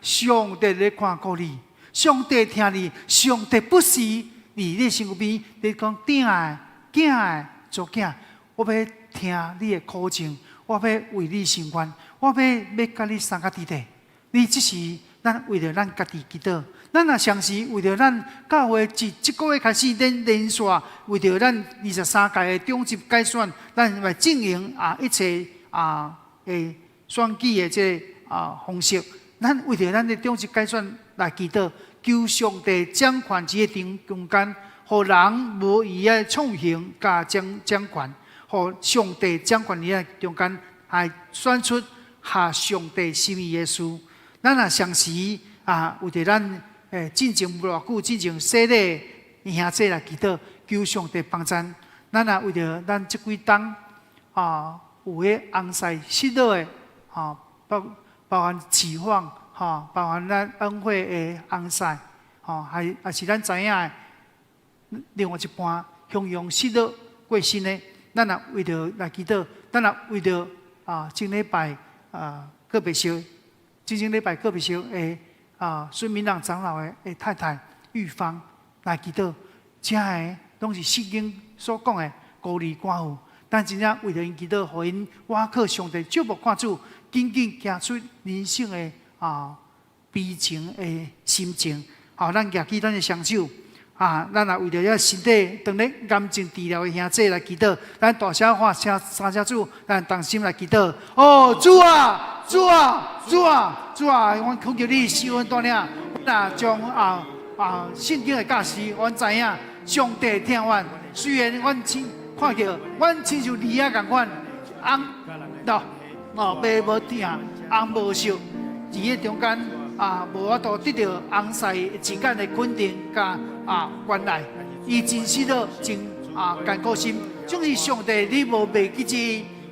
上帝咧看顧你，上帝疼你，上帝不時佇你身軀邊，你講疼的、囝的、查某囝，我欲聽你的苦情，我欲為你伸冤，我欲共你相佮佇咧。你這是咱為著咱家己祈禱，咱若相是為著咱教會自這個月開始，咱連續為著咱23屆的長執改選，咱來進行一切的選舉的這個方式。咱為著咱的長執改選來祈禱，求上帝掌權佇這中間，予人無伊的創行佮掌權，予上帝掌權佇這中間，來選出合上帝心意的事。咱若相時啊，為著咱進前無偌久，進前洗禮兄弟來祈禱，求上帝幫贊。咱若為著咱這幾冬啊，有彼翁婿失落的，吼，包含慈放，吼，包含咱恩惠的翁婿，吼，還也是咱知影的另外一半雄雄失落過身的，咱若為著來祈禱，咱若為著啊，前禮拜啊告別式，前前禮拜告別式的啊孫明朗長老的太太玉芳來祈禱，這个攏是聖經所講的孤兒寡婦，咱真正為著𪜶祈禱，予𪜶倚靠上帝，注目看主，緊緊行出人生的啊悲情的心情。好，咱舉起咱的雙手，啊，咱也為著這身體當咧癌症治療的兄弟來祈禱，咱大聲喊聲三聲主，咱同心來祈禱。哦，主啊，主啊，主啊，主啊！阮懇求你施恩帶領，阮也將聖經的教示，阮知影上帝疼阮。雖然阮親看著，阮親像兒仔仝款，翁喏哦，爸無疼，翁無惜，佇個中間啊，無法度得著翁婿之間的肯定佮關愛，伊真失落，真艱苦心。總是上帝，你無袂記這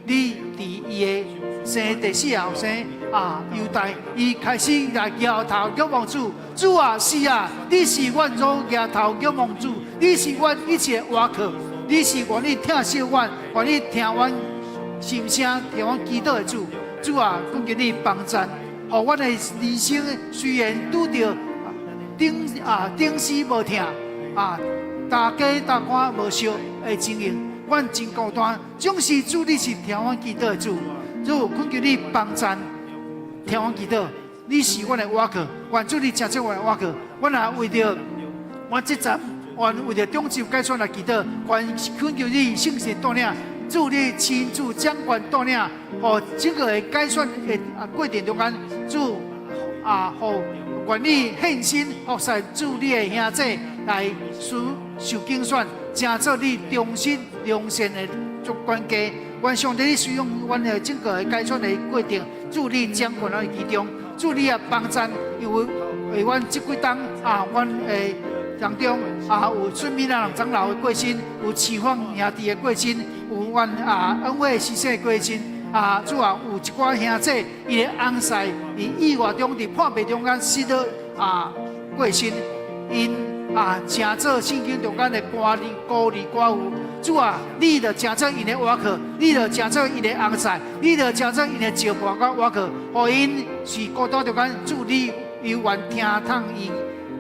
你佇伊的生第四後生猶大，伊開始來舉頭仰望主，主啊，是啊，你是阮所舉頭仰望主，你是阮一切倚靠，你是願意疼惜阮，願意聽阮心聲、聽阮祈禱的主。主啊，懇求你幫贊，予阮的人生雖然拄著頂死無疼啊，大家大官無惜的情形，阮真孤單。總是主，你是聽阮祈禱的主，主懇求你幫贊，聽阮祈禱，你是阮的倚靠，願主你成做阮的倚靠。阮也為著阮這站，願為著中秋改選來祈禱，願懇求你聖神帶領，主你親自掌權帶領，予整個的改選的過程中間，主予願意獻身服侍主你的兄弟來受受揀選，成做你忠心良善的做管家。願上帝你使用阮的整個的改選的過程，主你掌權佇其中，主你也幫贊，因為為阮這幾冬啊，阮的當中有孫敏人長老的過身，有慈放兄弟的過身，有阮恩惠先生的過身。主啊，有一寡兄弟，伊的翁婿佇意外中、佇破病中間失落過身，𪜶成做聖經中間的孤兒寡婦。主啊，你著成做𪜶的倚靠，你著成做𪜶的翁婿，你著成做𪜶的照顧佮倚靠，予𪜶是孤單中間，主你猶原聽通𪜶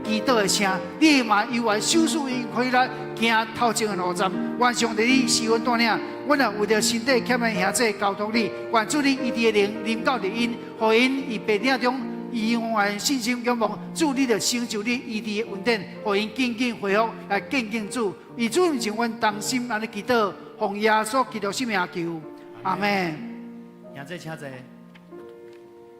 祈禱的聲，你嘛猶原賞賜𪜶可以來行頭前的路站。願上帝你施恩帶領，阮也為著身體欠的兄弟交託你，願主你醫治的靈臨到佇𪜶，予𪜶佇病痛中伊永遠信心仰望主，你著成就你醫治的恩典，予𪜶緊緊恢復來見證主。以主名阮同心按呢祈禱，奉耶穌基督聖名求，阿門。兄弟請坐。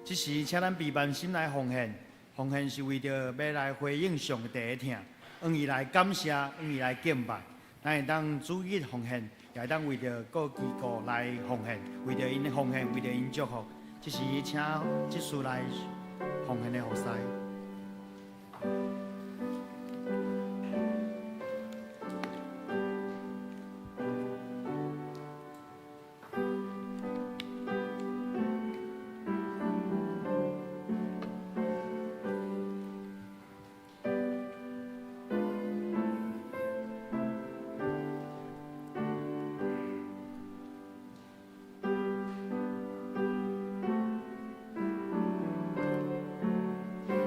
這時，請咱閉目心來奉獻，奉獻是為著欲來回應上帝的疼，向伊來感謝，向伊來敬拜。咱會當主日奉獻，也會當為著各機構來奉獻，為著𪜶奉獻，為著𪜶祝福。這時，請執事來奉獻的服侍。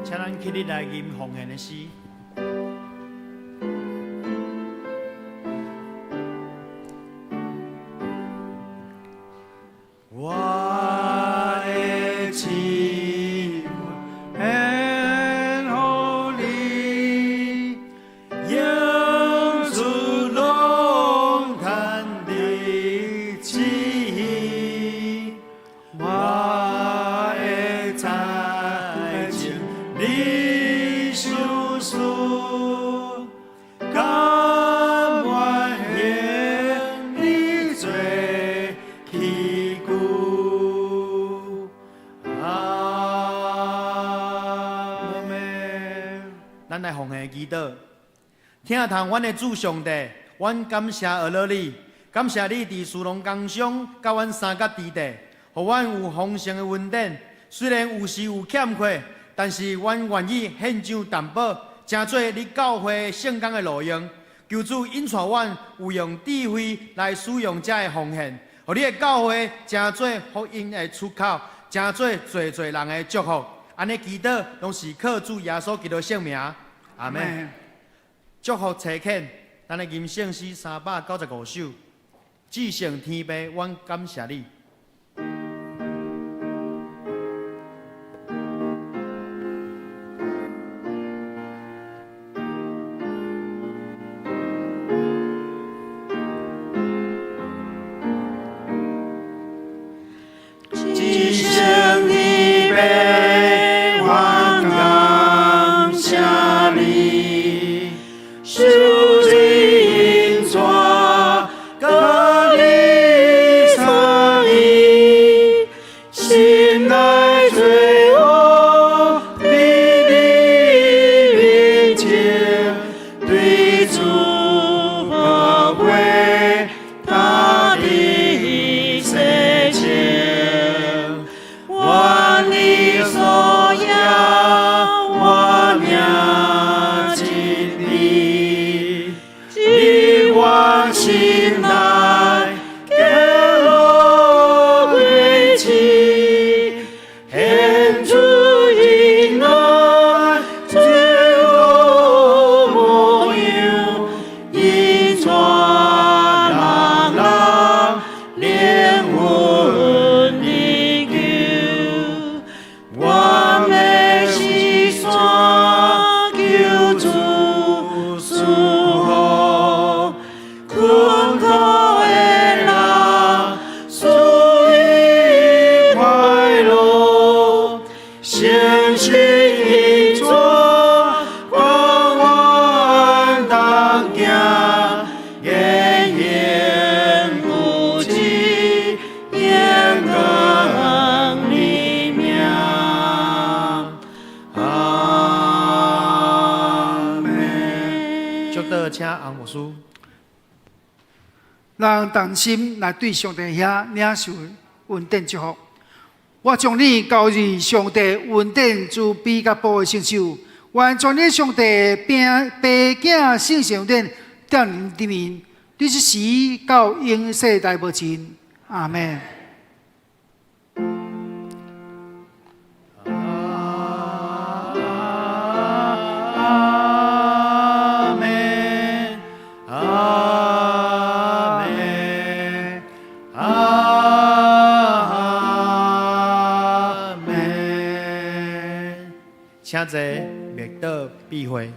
請咱起立來吟奉獻的詩。我的心獻予你，永住龍潭的旨意，我的才情你賞賜，獻祈禱。疼痛阮的主上帝，阮感謝阿勒你，感謝你佇士農工商佮阮三角之地，予阮有豐盛的恩典。雖然有時有欠缺，但是阮願意獻上淡薄，成做你教會聖工的路用。求主引帶阮有用智慧來使用這个奉獻，予你的教會成做福音的出口，成做濟濟人的祝福。按呢祈禱，攏是靠主耶穌基督聖名。阿們。祝福差遣，咱的吟聖詩395首，至聖天父，阮感謝你。至聖天父，阮感謝你，受罪引帶，佮你參與，心內罪惡，佇你面前，對主寶貴，大地洗淨。願你所仰，我命真理，入我心內，結露歸起，獻出恩愛，罪惡模樣，引帶人人靈魂得救。我欲是山，求主賜福，困苦的人賜予快樂，相信引帶，伴阮同行，言言不止，言光你名。阿們。祝禱，請洪牧師。咱同心來對上帝遐領受恩典祝福。我將你交予上帝恩典慈悲佮保護聖手，願全能上帝秉父囝聖神恩典踮恁頂面，對這時到永世代無盡。阿們。阿們，阿們，阿們。請坐，默禱閉會。